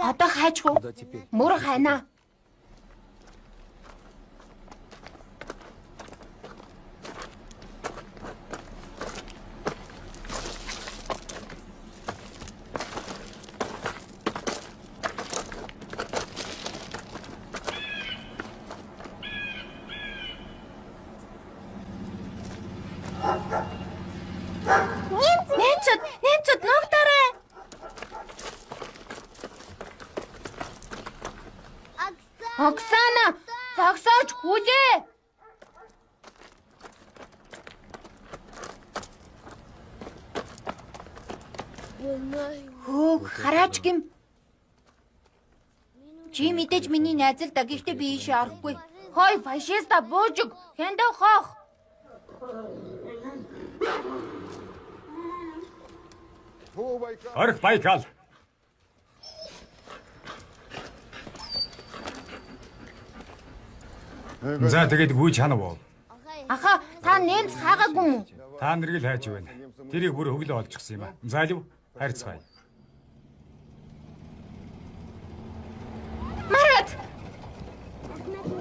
Одоо хайж уу? Куда теперь? Мөр хайна. Немцүүд, немцүүд нуугдаарай. Оксана, зогсоож хүлээ. Хөөх, хараач гим. Чи мэдээж миний найз л да. Гэхдээ би ийшээ орохгүй. Хой фашиста буужиг хяндав хоох. Орх Байкал. За тэгээд гүйж ханав уу? Аха, та немц хаагаагүй юм уу? Та нарыг л хайж байна. Тэрийг бүр хөглөө олчихсан юм а. За лив харьцгаая. Марат!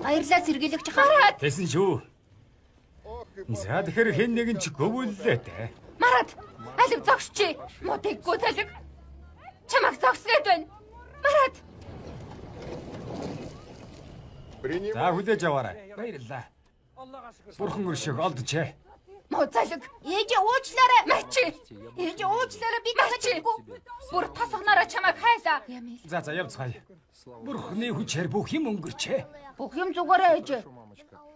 Баярлалаа сэргийлэгч хаа. Тэсэн шүү. За тэгэхээр хэн нэгэн ч гөвөллээ те. Марат! Алив зогсчи. Модэггүй залиг. Чамайг зогсгээд байна. Марат! За хүлээж аваарай. Баярлалаа. Бурхан өршөг олджээ. Муу залиг. Ээжээ уучлаарай. Мачи. Ээжээ уучлаарай. Би тахчихгүй. Бүр тасганаараа чамайг хайлаа. За за явцгаая. Бурхны хүчээр бүх юм өнгөрчээ. Бүх юм зүгээрээ ээжээ.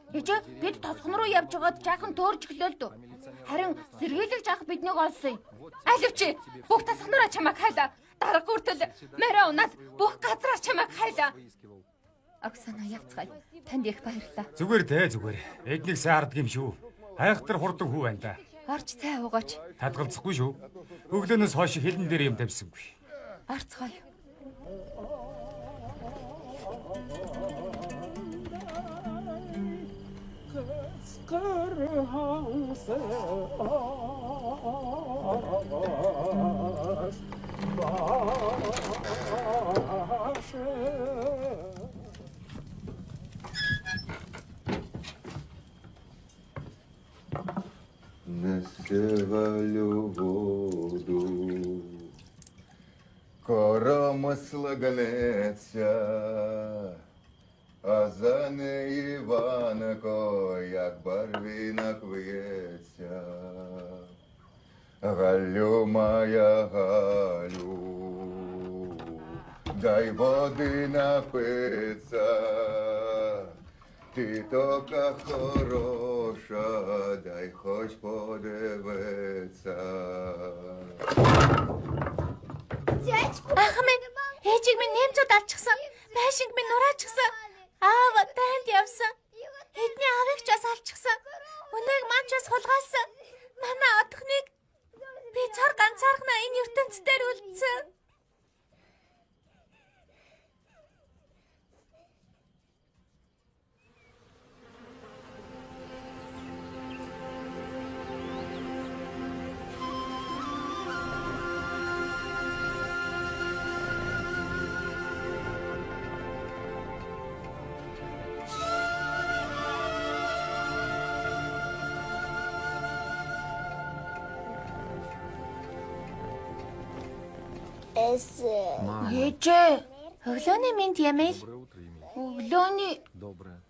Ээжээ, бид тосгон руу явж байгаад жаахан төөрч гэлээ л дөө. Харин сэргийлэгч ах биднийг олсон юм. Алив чи бүх тасганаараа чамайг хайлаа. Дарга хүртэл морой унаад бүх газраар чамайг хайлаа. Оксана явцгаая. Танд их баярлалаа. Зүгээр дээ зүгээр. Эднийг сайн харддаг юм шүү. Хайхтар хурдан хүү байна да. Орж цай уугаач. Татгалзахгүй шүү. Өглөөнөөс хойш хилэн дээр юм тавьсангүй. Орцгоё. Несе Валю воду, коромисла гнеться, а за неї Іванко, як барвінок в'ється. Галю моя Галю, дай води напиться. Ти така хороша, дай хоч подивиться. Ах минь, ээжийг минь немцүүд авчихсан. Байшинг минь нураачихсан. Аав дайнд явсан. Эдний аавыг ч бас авчихсан. Өнөөг маань ч бас хулгайлсан. Манай одохныг би цор ганцаархнаа энэ ертөнц дээр үлдсэн. Ээжээ, Өглөөний мэнд Ямил. Доброе утро, Емель. өглөөний Доброе.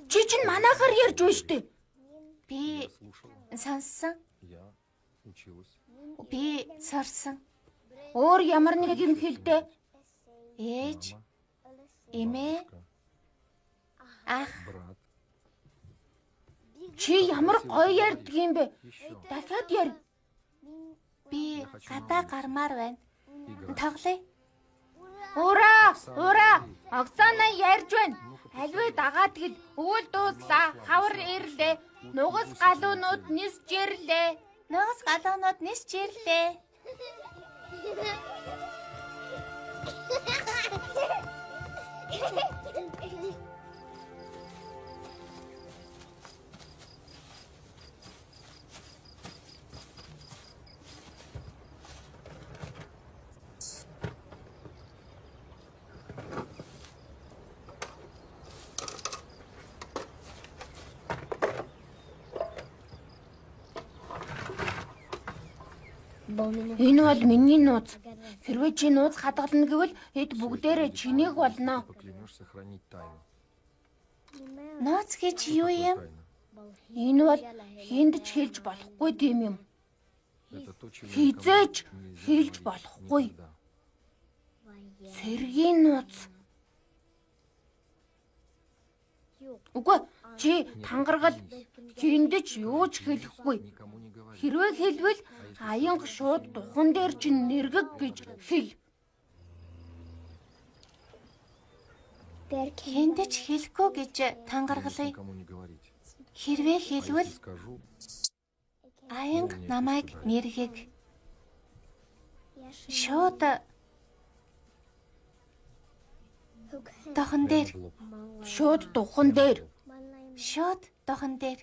чи чинь манайхаар ярьж байна штэ. Би Слушала. сонссон. Я училась. Би сорсон. Өөр ямар нэг юм хэлдэ. Ээж, эмээ, ах, Брат. Чи ямар гоё ярьдаг юм бэ? Дахиад яар. Би гадаа гармаар байна. Тоглоё. Ура! Ура! Оксана ярьж байна. Альвэ дагаад гэл өвөл дууслаа, хавар ирлээ. Нугас галуунууд нисж ирлээ. Нугас галуунууд нисч ирлээ. Энэ бол миний нууц. Хэрвээ чи нууц хадгална гэвэл эд бүгдээрээ чинийх болно. Поклянешься хранить тайну. Нууц гэж юу юм? Тайна. Энэ бол хүнд ч хэлж болохгүй тийм юм. Это то, чего Хизээч никому нельзя хэлж говорить болохгүй. никогда. Цэргийн нууц. Үгүй чи тангаргал хүнд ч юу ч хэлэхгүй. Никому не говори. Хэрвээ хэлбэл аянга шууд духан дээр чинь нэргэг гэж хэл. Хүнд ч хэлэхгүй гэж тангаргалъя. Никому не говорить. Хэрвээ А хэлвэл если скажу, аянга намайг нэрхэг. Шууд дохон дээр, в лоб. Шууд духан дээр. шууд дохон дээр.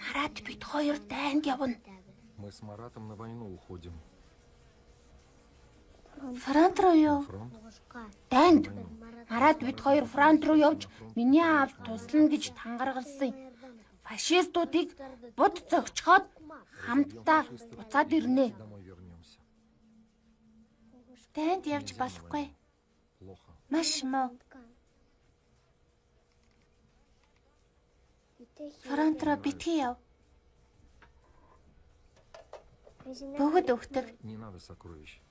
Марат бид хоёр дайнд явна. Мы с Маратом на войну уходим. Фронт руу юу? Фронт? Дайнд. Марат бид хоёр фронт руу явж миний аав туслана гэж тангаргалсан. Фашистуудыг буд зөгчхөөд хамтдаа буцаад ирнэ. Домой вернемся. Дайнд явж болохгүй. Плохо. Маш муу. Фронт руу битгий яв. Бүгд өгдөг. Не надо сокровищ.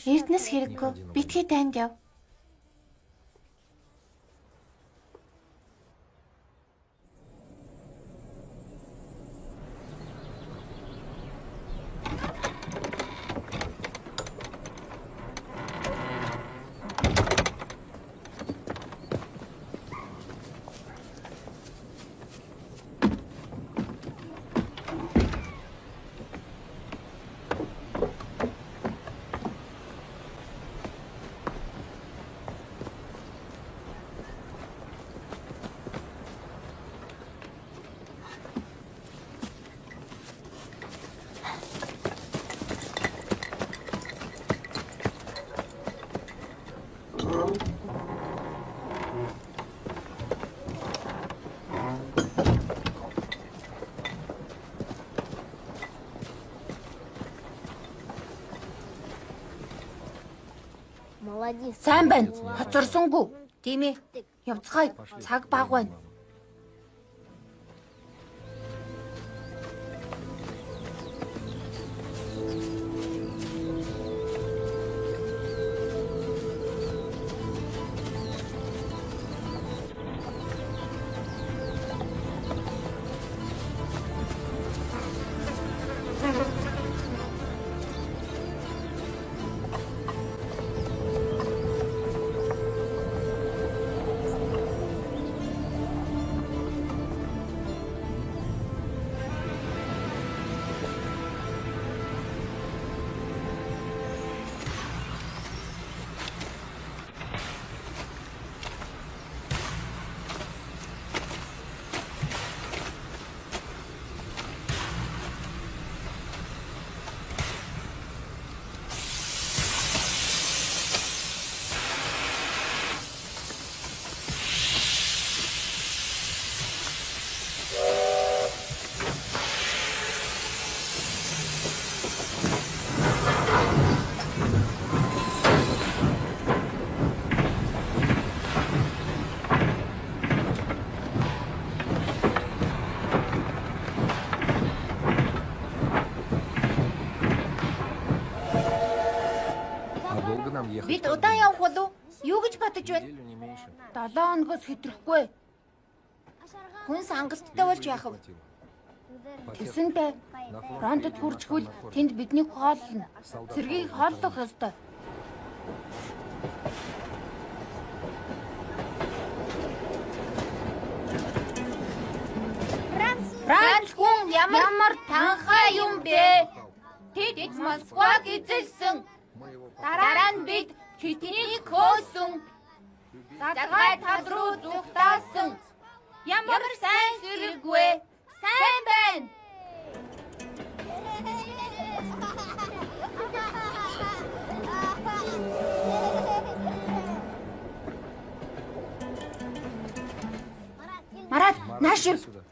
Эрдэнэс хэрэггүй. Битгий дайнд яв. Сайн байна. Хоцорсонгүй. Тийм ээ. Явцгаая. Цаг бага байна. А долго нам ехать? Бид удаан явах болов? Юу гэж бодож байна? Неделю не меньше. 7 хоногоос хэтрхгүй. Хүн хангалттай болж яах вэ? Тэсэндээ фронтод хүрчхүүл тэнд биднийг хооллоно. Цэргийг хооллох ёстой. Франц хүн ямар танхаа юм бэ? Тэд Москваг эзэлсэн. Дараа нь бид тэднийг хөөсөн. Цагаан тал руу зүгтаасан. Ямар сайн хэрэг вэ? Сайн байна. Марат, нааш ир. Сюда.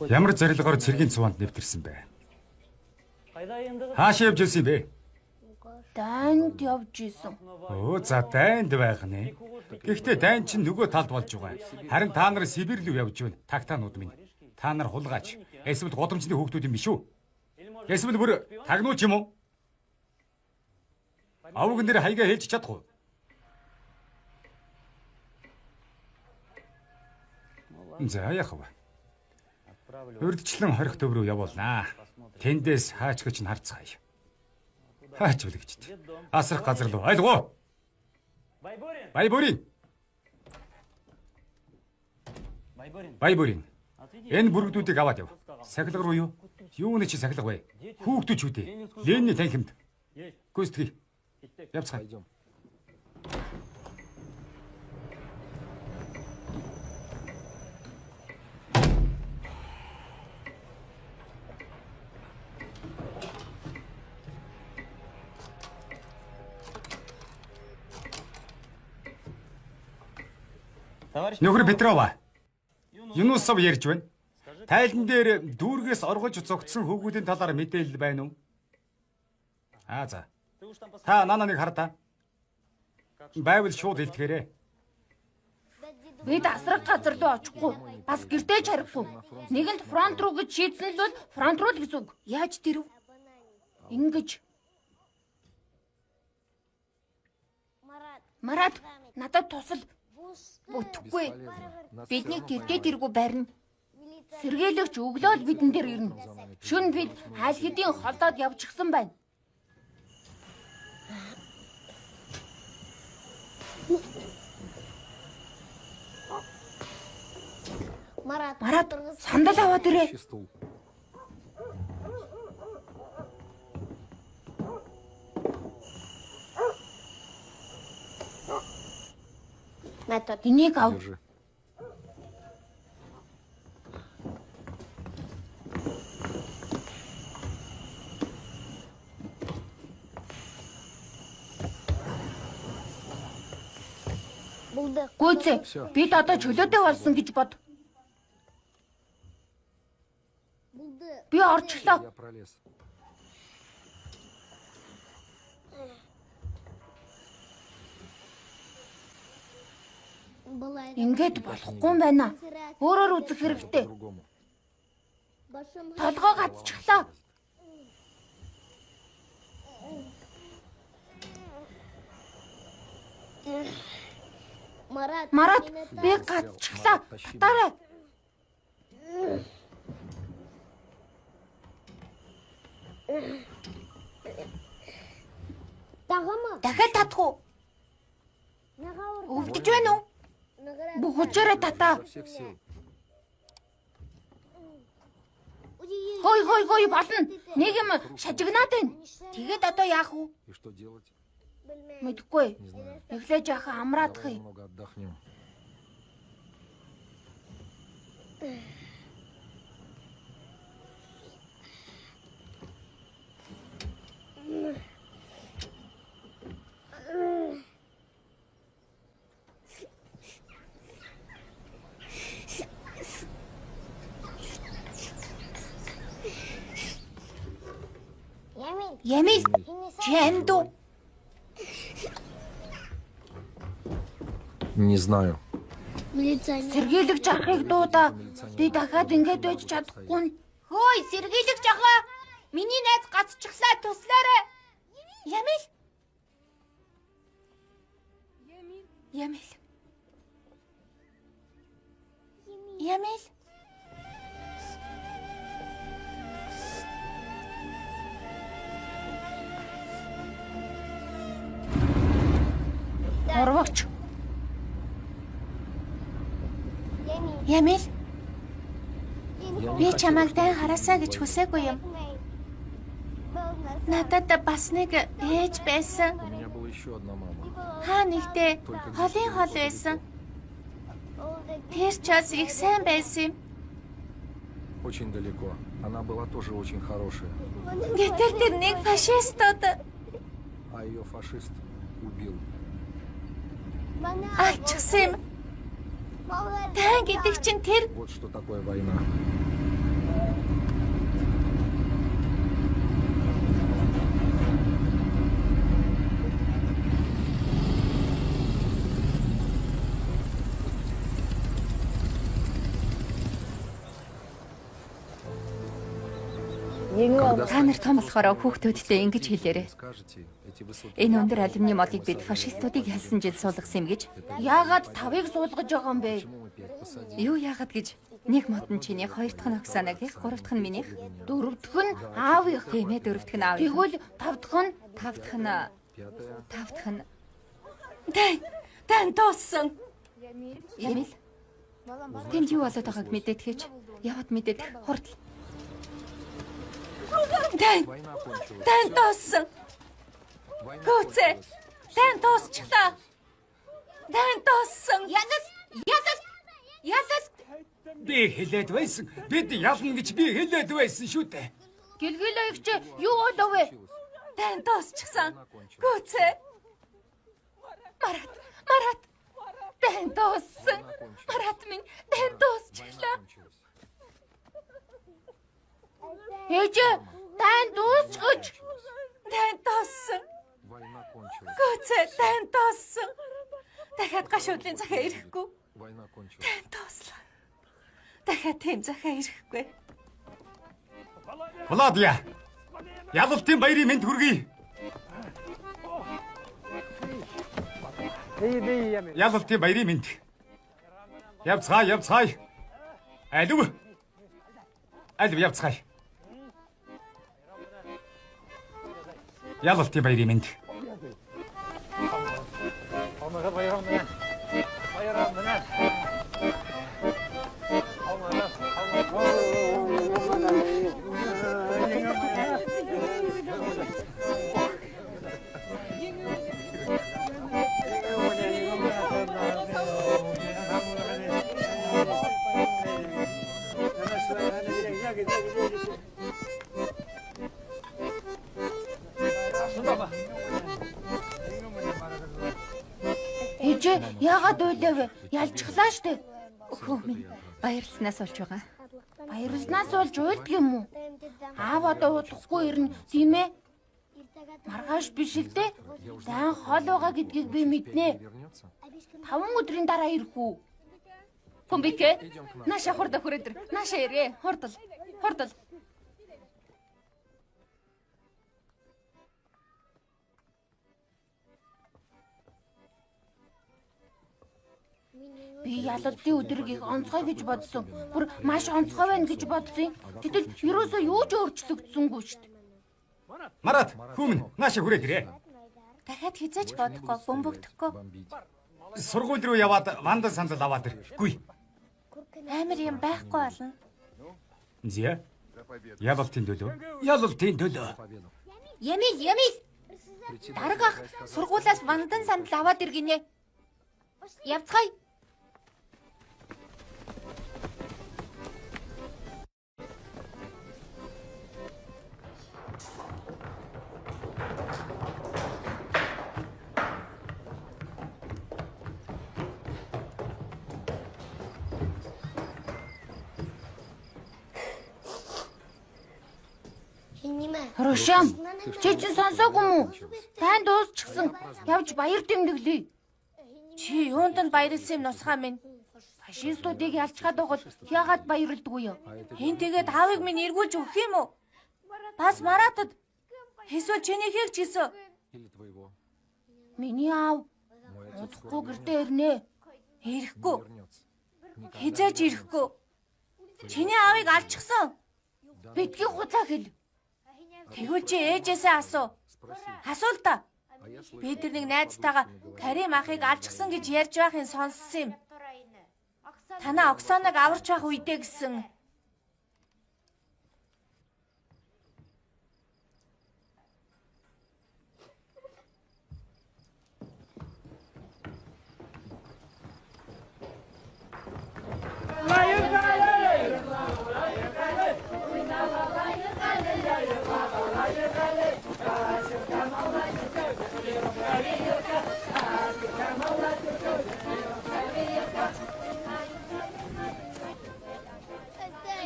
Ямар зорилгоор цэргийн цуваанд нэвтэрсэн бэ? Хаашаа явж ирсэн юм бэ? Дайнд явж исэн. Өө за дайнд байх нэ. Гэхдээ дайн чинь нөгөө талд болж байгаа. Харин та нар Сибирь рүү явж байна. Тагтаанууд минь. Та нар хулгайч. Эсвэл гудамжны хүүхдүүд юм биш үү? Эсвэл бүр тагнууч юм уу? Авг нэр хаягаа хэлж чадах уу? За яах вэ? Урдчлан хорих төв рүү явуулнаа. Тэндээс хаач гэж нь харцгаая. Хаач үлэгчд. Асрах газар руу айлгуу. Баябүрин. Баябүрин. Энэ бүргдүүдийг аваад яв. Сахилга руу юу? Юуны чи сахилга вэ? Хүүхдүүд ч үгүй. Ленний танхимд. Гүйцэтгэе. Явцгаая. Пойдем. Нөхөр Петрова. Юнусов ярьж байна. Тайлан дээр дүүргээс оргож зогтсон хүүгүүдийн талаар мэдээлэл байна уу? Аа за. Та нананыг хар та. Байвал шууд хэлтгэрээ. Бид асраг газар руу очихгүй. Бас гэртээ ч харихгүй. Нэгэнт фронт руу гэж шийдсэн л бол фронт руу л гэсэн үг. Яаж тэрв? Ингэж. Марат, надад тусал. Бүтэхгүй. Нас Бидний всё равно гэртээ тэргүй барина. Сэргийлэгч өглөө л бидэн дээр ирнэ. Шөнө бид аль хэдийн холдоод явчихсан байна. Марат, сандал аваад ирээ. Ищи стул. Энийг ав. Держи. Гүйцээ. Бид одоо чөлөөтэй болсон гэж бод. Би орчлоо. Я пролез. Ингээд болохгүй юм байна. Өөрөөр үзэх хэрэгтэй. По-другому. Толгой гацчихлаа. Марат, би гацчихлаа. Татаарай. Дахиад татах уу? Өвдөж байна уу? Бүх хүчээрээ татаа. Изо всех сил. Хой хой хой болно. Нэг юм шажигнаад байна. Тэгээд одоо яах вэ? И что делать? Мэдэхгүй. Не знаю. Эхлээ жаахан амраадах Давай юм. немного отдохнем. Ямил чи амьд уу? Не знаю. Сэргийлэгч ахыг дуудаа. Би дахиад ингэж байж чадахгүй. Хөөй, сэргийлэгч ахаа. Миний найз гацчихлаа, туслаарай. Ямил. Ямил. Ямил. Урвагч. Ямил, Я не би хотела, чамайг чтобы дайн ты хараасаа гэж говорила. хүсээгүй юм. Надад бас нэг ээж байсан. У меня была еще одна мама. Хаа нэгтээ Только где-то холын хол далеко. байсан. Тэр ч бас их сайн байсан юм. Очень далеко. Она была тоже очень хорошая. Гэтэл тэр нэг фашистууд А ее фашист убил. алчихсан юм. Тан гэдэг чинь тэр Вот что такое война. Когда Та нар станете том болохоор взрослыми, хүүхдүүдтэй ингэж хэлээрэй. скажете, эти высокие Энэ өндөр алюминий молыг мы бид сажали, фашистуудыг ялсан жил суулгасан юм гэж. Яагаад тавыг суулгаж байгаа юм бэ? Почему мы пять посадили? Юу яагаад гэж нэг мод нь чиний, хоёр дахь нь Оксанагийнх, гурав дахь нь минийх, Дөрөв дэх нь аавынх. тийм ээ, дөрөв дэх нь аавынх, Тэгвэл тав дахь нь тав дахь нь Пятая. тав дахь нь Тань тань дууссан. Ямил. Тэнд юу болоод байгааг мэдээдгээч. Яваад мэдээдэх хурдл. Тань Война кончилась. тань дууссан. Война Гүцээ. кончилась. Тань дуусчлаа. Тань дууссан. Ялал, ялал, ялал. Би хэлээд байсан. Бид ялна гэж би хэлээд байсан шүү дээ. гэлгэлээ чи юу болов вэ? Тань дуусчихсан. Война кончилась. Гүцээ. Марат, Марат. Дайн дууссан. Война кончилась. Марат минь дайн Война дуусчихлаа. кончилась. Ээж тань дуусгаж. Тань дууссан. Война кончилась. Гүцээ тань дууссан. Дахиад гашуудлын захиа ирэхгүй. Война кончилась. Тань дууслаа. Дахиад тийм захиа ирэхгүй. Владя. Ялалтын баярын мэнд хүргэе. Ялалтын баярын мэнд. Явцгаая, явцгаая. Алив. Алив явцгаая. Ялалтын баярын мэнд. Ээжээ яагаад уйлав вэ? Ялчглаа штэ. Хөө минь баярлснаас болж байгаа. Баярлснаас болж уйлдаг юм уу? Аав одоо удахгүй ирнэ, тийм ээ? Маргааш биш л дээ. Зайн хол байгаа гэдгийг би мэднэ. 5 өдрийн дараа ирэх үү? Пумбикэ. Нааша хурда хүрээд ир. Нааша ирээ. Хурдал. Хурдал. Би ялалтын өдрийг их онцгой гэж бодсон. Бүр маш онцгой байна гэж бодсон. Гэтэл ерөөсөө юу ч өөрчлөгдсөнгүй шүү дээ. Марат, хүмүүн нааша хүрээд ирээ. Дахиад хизээч бодохгүй, бөмбөгдөхгүй. Сургууль руу яваад вандан сандал аваад ир. Гүй. Амар юм байхгүй болно. Зя. Ялалтын төлөө. Ялалтын төлөө. Ямил, Ямил. Дарга ах сургуулиас вандан сандал аваад ир гинэ. Явцгаая. Рошам, чи чинь сонсоогүй юм уу? Тань дуусчихсан. Явж баяр тэмдэглэе. Чи юунд нь баярлсан юм нусгаа минь? Фашистуудыг ялчгаад байхад яагаад баярлдаггүй юм? Хэн тэгээд аавыг минь эргүүлж өгөх юм уу? Бас Маратад эсвэл чинийхийг ч гэсэн. Миний аав удахгүй гэртээ ирнэ. Ирэхгүй. Хизээж ирэхгүй. Чиний аавыг алчихсан. Битгий худлаа хэл. Тэгвэл чи ээжээсээ асуу. Асуу л да. Би тэр нэг найзтайгаа Карим ахыг алчихсан гэж ярьж байхын сонссон юм. Танаа Оксанаг аварч байх үедээ гэсэн.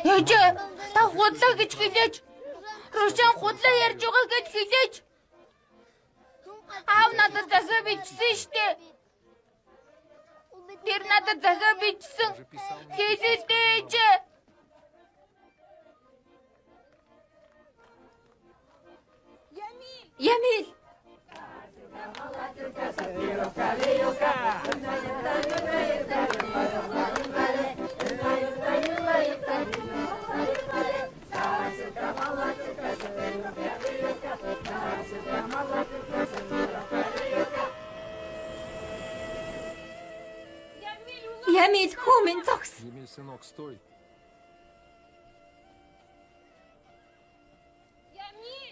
Ээжээ, та худлаа гэж хэлээч. Рошан худлаа ярьж байгаа гэж хэлээч. Аав надад захиа бичсэн штэ. Тэр надад захиа бичсэн. Хэлээ л дээ ээжээ. Ямил. Ямил хүмүүн зогс. Емиль, сынок, стой.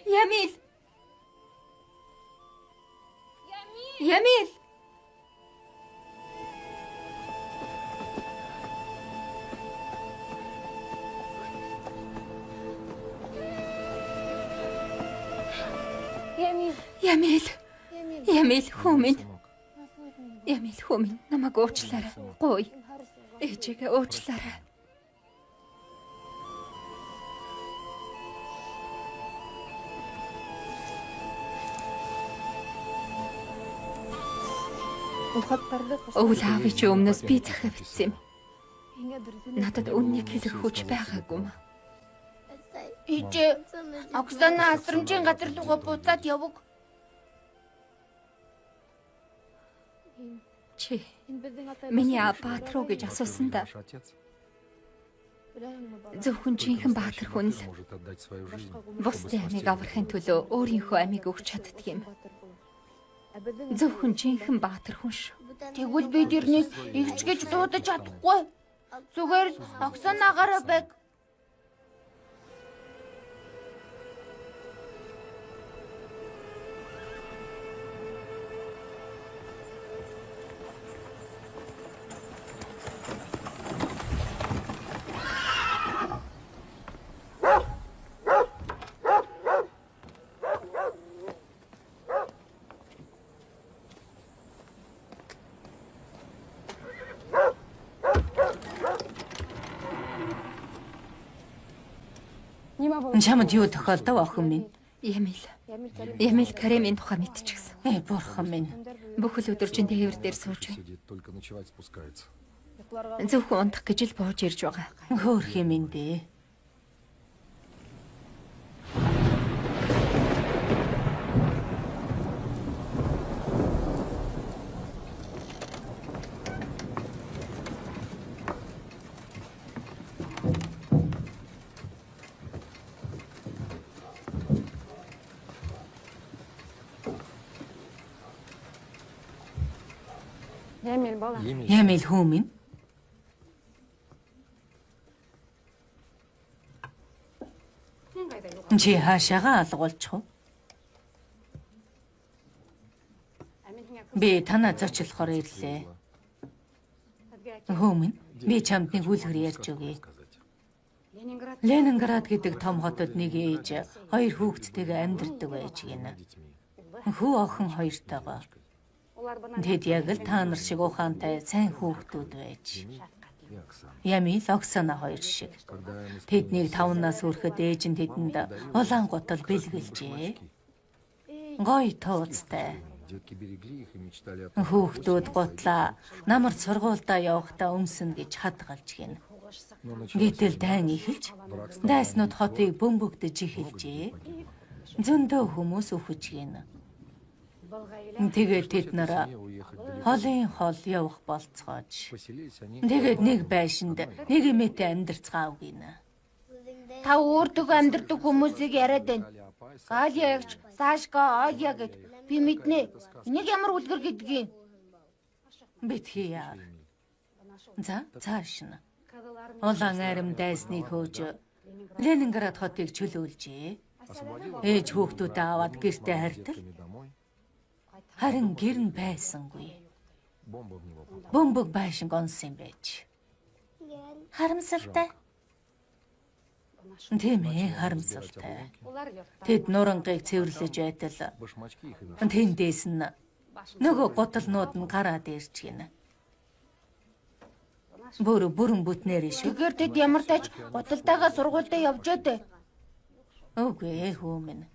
Ямил. Ямил. Ямил. Ямил хүмүүн. Ямил хүмүүн намайг уучлаарай. Гуй. Ээжигээ уучлаарай. Өвөл аавын чи өмнөөс би захиа бичсэн юм. Надад үннийг хэлэх хүч байгаагүй юм. Ээжээ, Оксана асрамжийн газар руугаа буцаад яваг. Чи миний аав Баатар уу гэж асуусан да. Зөвхөн жинхэнэ Баатар хүн л бусдын амийг аврахын төлөө өөрийнхөө амийг өгч чаддаг юм. Зөвхөн жинхэнэ Баатар хүн шүү. Тэгвэл би тэрнийг игч гэж дуудаж чадахгүй. Зүгээр л Оксанагаараа байг. Чамд юу тохиолдов, охин минь? Ямил. Ямил Каремийн тухай мэдчихсэн. Э, бурхан минь. Бүхэл өдөр чинь тээвэр дээр сууж байна. Сидит, только ночевать спускается. Зөвхөн унтах гэж л бууж ирж байгаа. Хөөх юм энэ дээ. Ямил хүү минь. Чи хаашаага алгуулчих уу? Би танаа зочлохоор ирлээ. Хүү минь, би чамд нэг үлгэр ярьж өгье. Ленинград гэдэг том хотод нэг ээж хоёр хүүхэдтэйгээ амьдардаг байж гинэ. Хүү охин хоёртойгоо. Тэд яг л та нар шиг ухаантай сайн хүүхдүүд байж. Ямил, Оксана хоёр шиг. Тэднийг 5 нас хүрэхэд ээж нь тэдэнд улаан гутал бэлгэлжээ. Гоё тууцтай. Детки берегли их и мечтали о том, Хүүхдүүд гутлаа намар сургуульдаа явахдаа өмснө гэж хадгалж гин. но началось Гэтэл дайн эхэлж дайснууд хотыг бөмбөгдөж эхэлжээ. Зөндөө хүмүүс үхэж гин. Тэгээд тэд нар уехать далеко. холын хол явах болцоож. Поселились они Тэгээд нэг байшинд нэг эмээтэй амьдарцгаав гинэ. Та өөртөө амьдардаг хүмүүсийг яриад байна. Галя ягч, Сашка, Оля гэд би мэднэ. Энийг ямар үлгэр гэдгийг. Битгий яар. За, цааш нь. Улаан арим дайсныг хөөж Ленинград хотыг чөлөөлжээ. Ээж хүүхдүүдээ аваад гэртээ хартал. домой. Харин гэр нь байсангүй. Бомба в него попала. Бөмбөг байшинг онсон юм байж. Харамсалтай. Тийм харамсалтай. Тэд нурангийг цэвэрлэж байтал Башмачки их и нашли. тэндээс нь нөгөө гуталнууд нь гараад ирж гинэ. Бүр бүрэн бүтнээр шүү. Тэгэхээр тэд ямар тач гуталтайгаа сургуультай явж дээ. Үгүй хүү минь.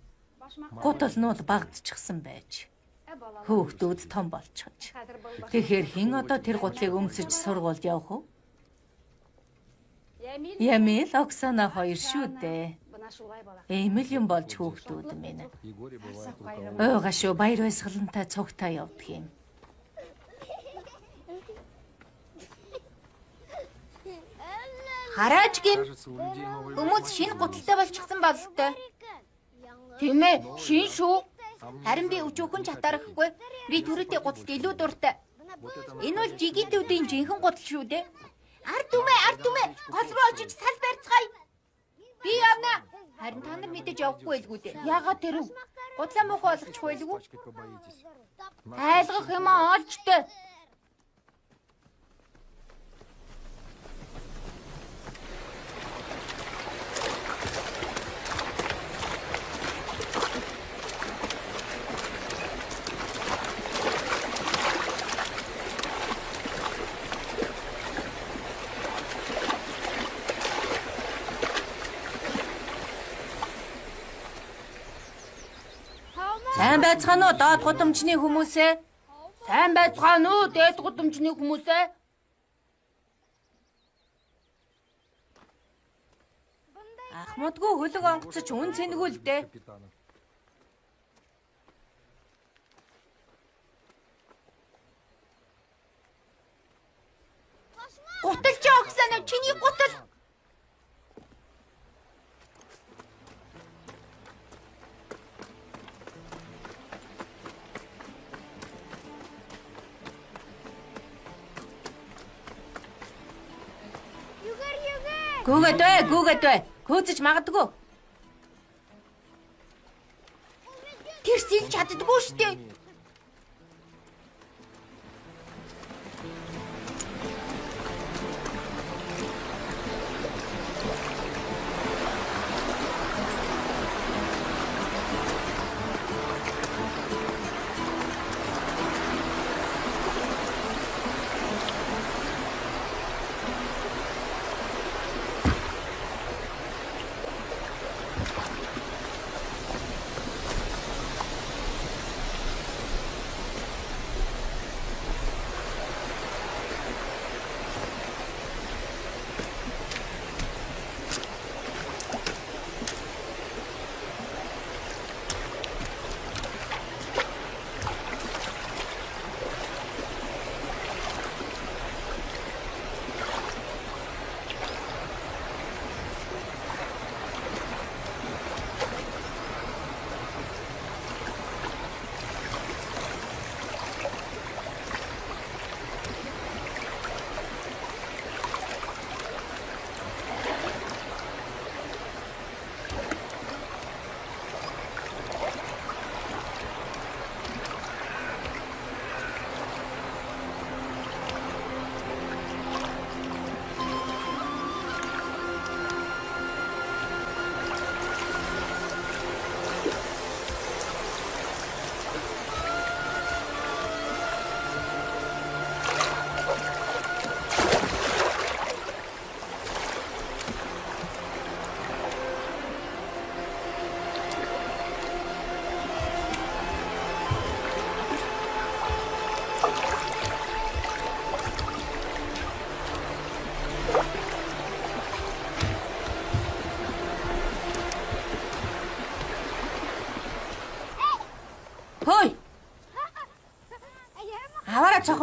Гуталнууд багдчихсан байж. Хүүхдүүд том болчихж. Тэгэхээр хэн одоо тэр гутлыг өмсөж сургуульд явах вэ? Ямил, Оксана хоёр шүү дээ. Ийм л юм болж хүүхдүүд минь. Егоре бывает рука Уйга шүү баяр баясгалантай цугтаа явдаг юм. Хараач гин Кажется, у людей новые хүмүүс шинэ гуталтай болчихсон бололтой. Тийм шин шүү. Харин би өчүүхэн чатаарахгүй. Би түрүүтэй гуталд илүү дуртай. Энэ бол жигитүүдийн жинхэнэ гутал шүү дээ. Ард түмээ, ард түмээ, гол руу очиж сал барьцгаая. Би явна. Харин та нар мэдээж явахгүй байлгүй дээ. Яагаад тэрв? Гутлаа муухай болгочих байлгүй. пачкать побоитесь. Айлгах юм аа олжтой. Сайн байцгаана уу доод гудамжны хүмүүсээ? Сайн байцгаана уу дээд гудамжны хүмүүсээ? Ахмадгүй хөлөг онгоцож үн цэнгүй л дээ. Капитана. Гутал чи Оксана, чиний гутал. Гүүгээд бай, гүүгээд бай. Гүйцэж магадгүй. Тэр сэлж чаддаггүй шүү дээ.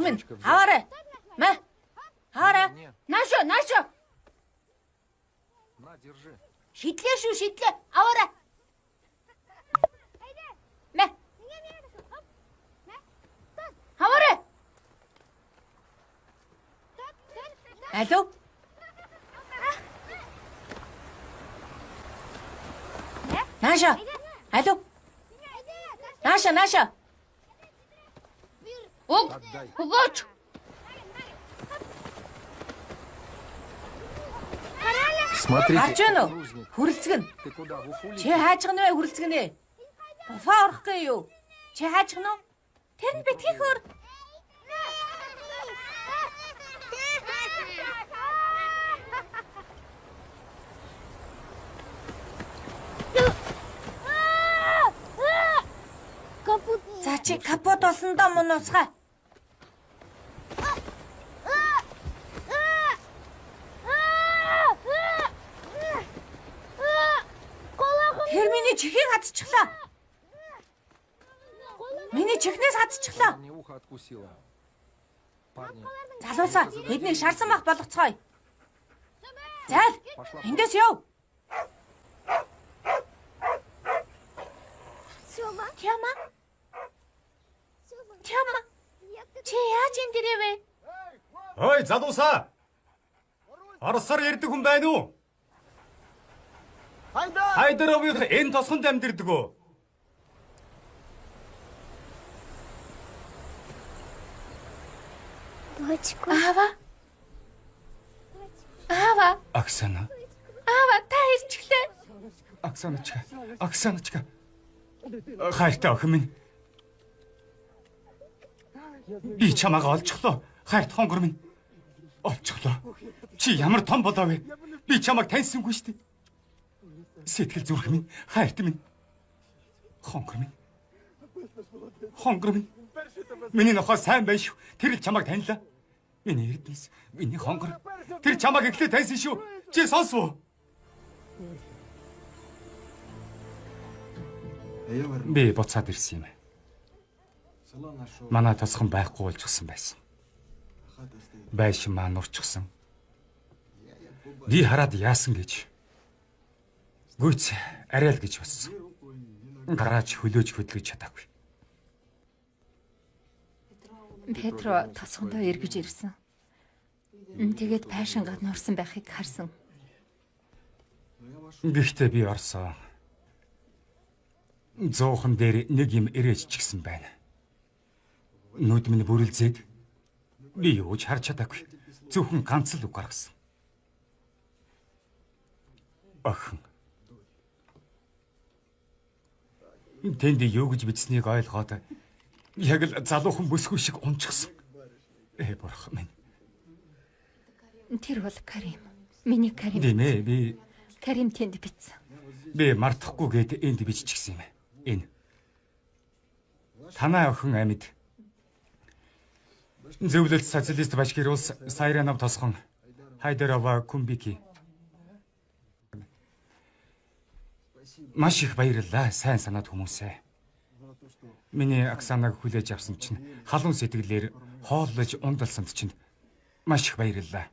Охин минь, аваарай. Мэ. Аваарай. Наашаа, наашаа. На, держи. Шидлээ шүү, шидлээ. Аваарай. Мэ. Аваарай. Алло. Нааша. Алло. Нааша, нааша. Өг. Өгөөч. Смотрите. Гарч байна уу? Хүрэлцгэн. Ты куда, в Уфу Чи хайж гэнэ вэ хүрэлцгэнэ? Уфа орох гээ юу? Чи хайж гэнэ үү? Тэр нь битгий хөр. За чи капот болсон доо мун усгаа. Тэр миний чихийг хатчихлаа. Миний чихнээс хатчихлаа. Мне ухо откусила. Парни, Залуусаа эднийг шарсан мах болгоцгоё. Зайл, эндээс яв. Тяма. Тяма. Чи яаж энэ дээрээ вэ? Ой, залуусаа. Оросоор ярьдаг хүн байна уу? Хайдаровын энэ тосгонд амьдардаг уу? Аава. Аава, Оксана. аава та ирчихлээ. Оксаночка. Оксаночка. Хайртай охин минь. Би чамайг олчихлоо. Хайрт хонгор минь. Олчихлоо. Чи ямар том болоо вэ? Би чамайг таньсангүй шүү дээ. Сэтгэл зүрх минь, хайрт минь. Хонгор минь. Хонгор минь. Миний нохой сайн байна шүү. Тэр л чамайг таньлаа. Миний эрдэнэс, миний хонгор. Тэр чамайг эхлээд таньсан шүү. Чи сонсов уу? Би буцаад ирсэн юм. Манай тосгон байхгүй болчихсон байсан. Байшин маань нурчихсан. Би хараад яасан гэж. Гүйц арай л гэж бодсон. Гараач хөлөөж хөдөлгөж чадаагүй. Петро тосгондоо эргэж ирсэн. Тэгээд пайшин гадна урсан байхыг харсан. Гэхдээ би орсон. Зуухан дээр нэг юм ирээж чигсэн байна. Нүд минь бүрэлзээд би юу ч харж чадаагүй. Зөвхөн ганц л үг гаргасан. Охин. Тэнд юу гэж бичснийг ойлгоод яг л залуухан бүсгүй шиг унчихсан. Э бурхан минь. Тэр бол Карим. Миний Карим. Тийм ээ би Карим тэнд бичсэн. Би мартахгүй гээд энд биччихсэн юм. Энэ. Танай охин амьд. Зөвлөлт социалист Башкир улс Сайранов тосгон Хайдарова Кумбики. Маш их баярлалаа сайн санаад хүмүүсээ. Миний Оксанаг хүлээж авсан чинь халуун сэтгэлээр хооллож ундалсанд чинь маш их баярлалаа.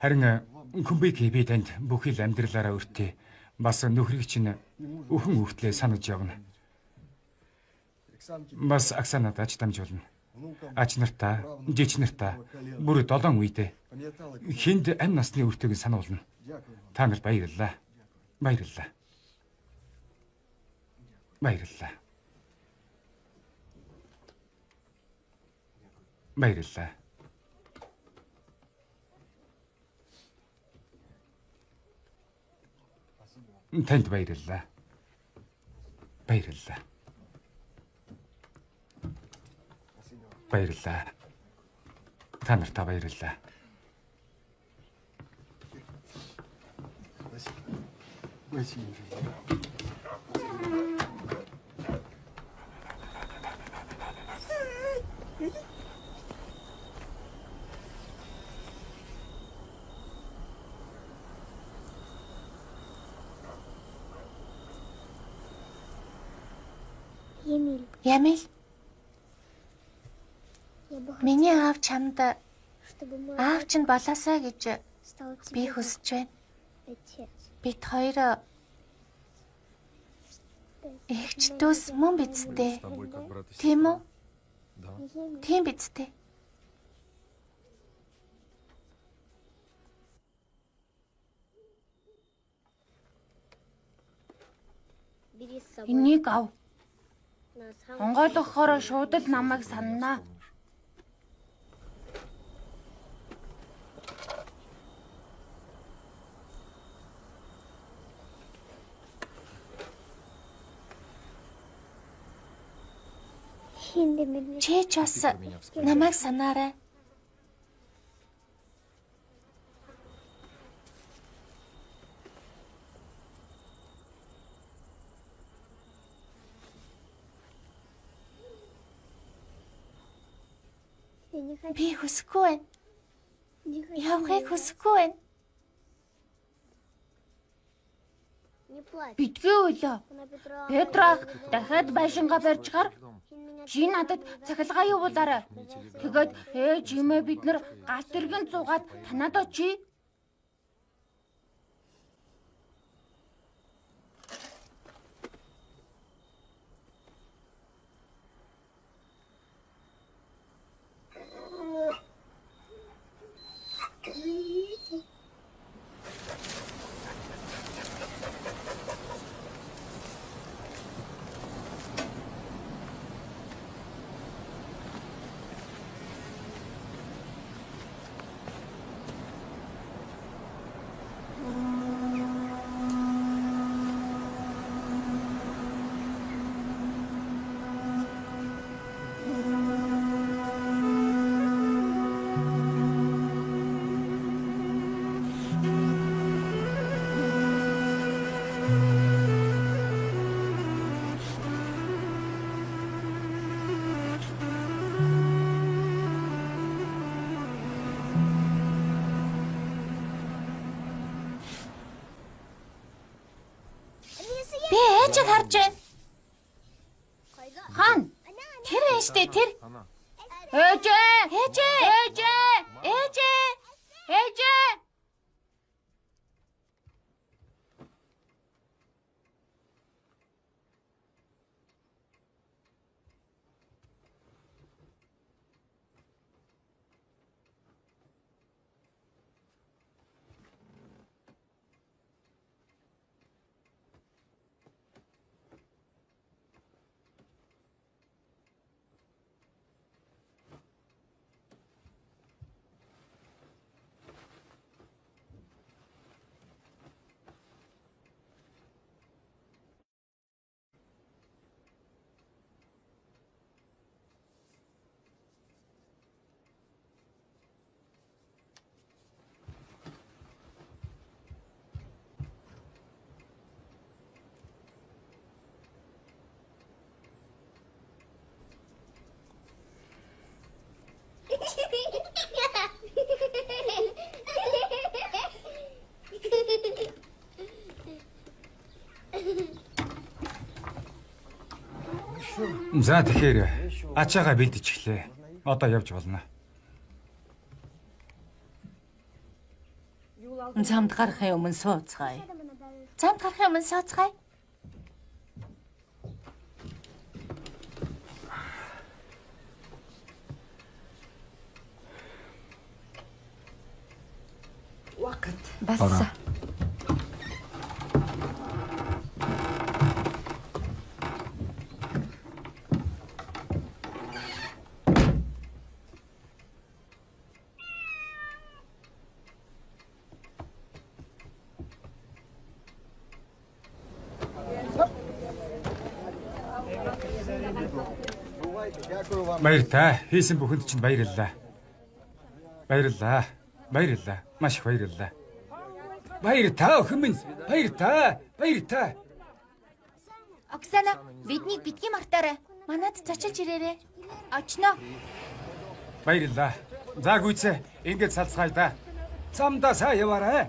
Харин Кумбики би танд бүхий л амьдралаараа өртөө бас нөхрийг чинь өхөн өвтлээ санаж явна. Бас Оксанад ач дамжуулна. Ач нартаа, жич нартаа бүр долоон үедээ хинд амь насны өртөөг нь сануулна. Та нарт баярлалаа. Баярлалаа. Баярлалаа. Баярлалаа. Танд баярлалаа. Баярлалаа. Баярлалаа. Та нартаа баярлалаа. Ямил. Миний аав чамд аав чинь болоосай гэж би хүсэж байна. Бид хоёр эгч дүүс мөн биз дээ. Тийм үү? Тийм биз дээ. Энийг ав. Онгойлгохоор шууд л намайг санана. Чи ч бас намайг санаарай. Би хүсэхгүй байна. Явахыг хүсэхгүй байна. Битгий уйлаа. Петрах дахиад байшингаа барьжгаар чи надад цахилгаан явуулаарай. Тэгээд ээж эмээ бид нар галт тэргэн зуугаад танад очие. Би ээжийг харж байна. Хаана? Тэр байна штэ тэр. Ээжээ! Ээжээ! Ээжээ! Ээжээ! Ээжээ! За тэгэхээр ачаагаа бэлдчихлээ. Одоо явж болно. Замд гарахын өмнө сууцгаая. Замд гарахын өмнө сууцгаая. Болсон. Баяртай. Хийсэн бүхэнд чинь баярлалаа. Баярлалаа. Баярлалаа. Маш их баярлалаа. Баяртай охин минь. Баяртай. Баяртай. Оксана, биднийг битгий мартаарай. Манад зочилж ирээрэй. Очно. Баярлалаа. За гүйцээ. Ингээд салцгаая да. Замдаа сайн яваарай.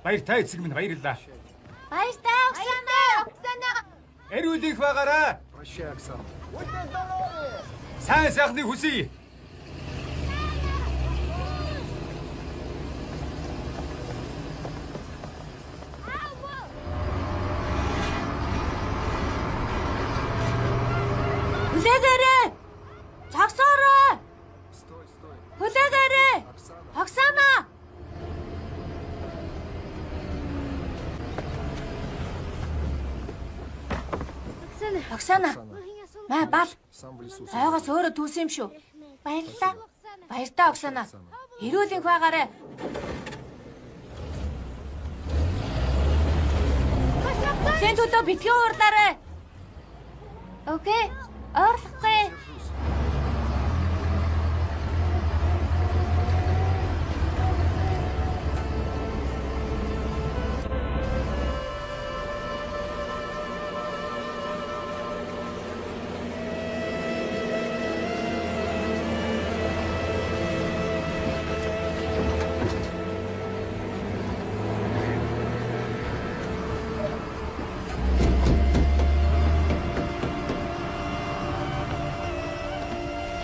Баяртай эцэг минь баярлалаа. Баяртай Оксана. Оксана. Эрүүл их байгаарай. Прощай, Оксана. Сайн сайхныг хүсье. Оксана. Маа бал. Сам в лесу. Ойгоос өөрөө түүсэн юм шүү. Баярлалаа. Баяртай Оксана. Эрүүл энх байгаарэ. Сэн төлөө битгий уурлаарай. Окей. Ойрлохгүй.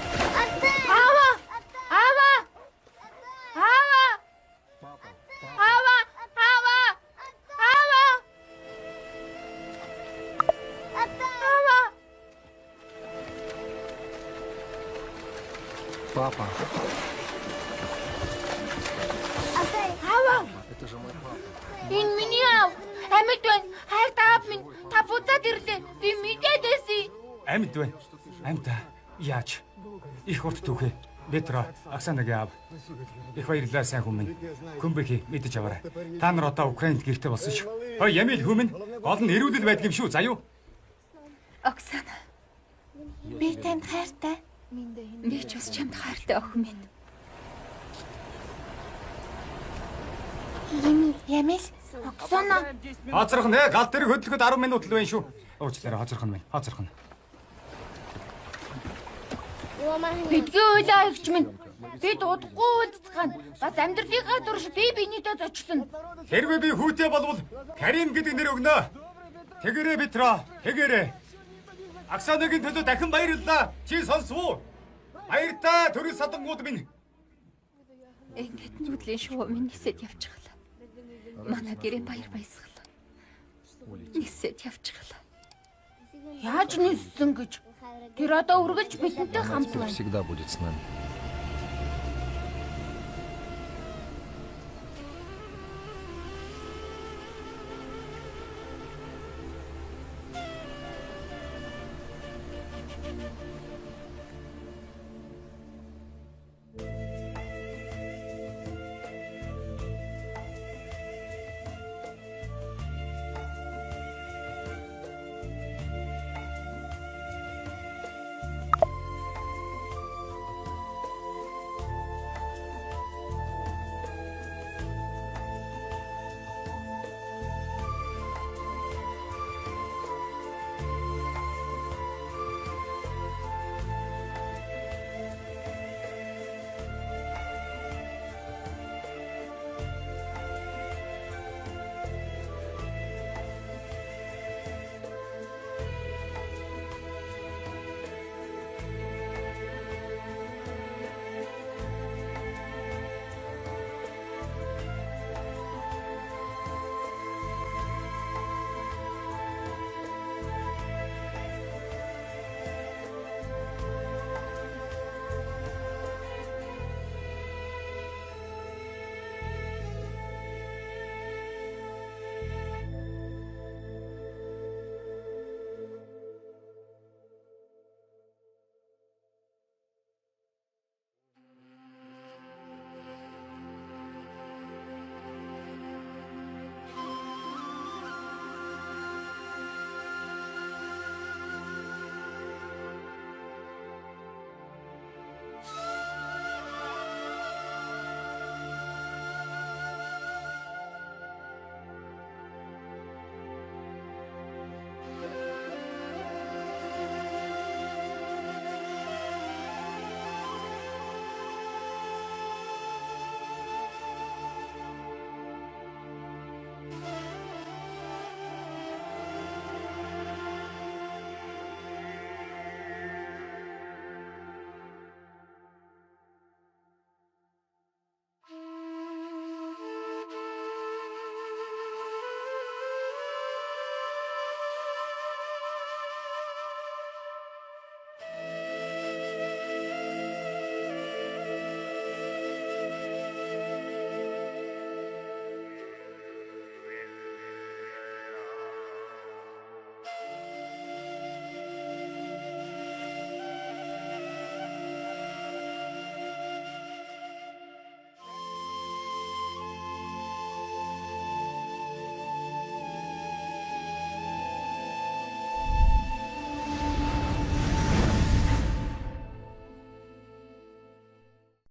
Аава! Аава! Аава! Аава! Аава! Аава! Аава! Папа. Аава! Это же мой папа. Энэ миний аав. Амьд байна. Хайртай аав минь. Та буцаад ирлээ. Би мэдээд байсан. Амьд байна. Амьд аа. Яаж? Их урт түүхээ. Петро, Оксанагийн аав. Их баярлалаа сайн хүн минь. Күмбэхи мэдэж аваарай. Та нар одоо Украинд гэрте болсон шүү. Хой Ямил хүмүүн гол нь эрүүлэл байдаг юм шүү. Заяа. Оксана, Би танд хайртай. би ч бас чамд хайртай охин минь. Ямил. Оксана. Хоцрох нэ гал дээр хөдлөхөд 10 минут л байна шүү. Уучлаарай хоцрох нь байна. Хоцрох нь. Бидгээ уйлаа эгч минь. Бид удахгүй уулзцгаана. Бас амьдралынхаа турш би биенийдээ зочлоно. Хэрвээ би хүүтэй болвол Карим гэдэг нэр өгнө. Тэгэрээ Петро, тэгэрээ. Оксанагийн төлөө дахин баярлалаа. Чи сонсов уу? Баяртай төрөл садангууд минь. Ингээд нүүдлийн шувуу минь нисээд явчихлаа. Манай гэрээ баяр баясгал. Нисээд явчихлаа. Яаж ниссэн гэж. Тэр одоо үргэлж бидэнтэй хамт Теперь байна. всегда будет с нами.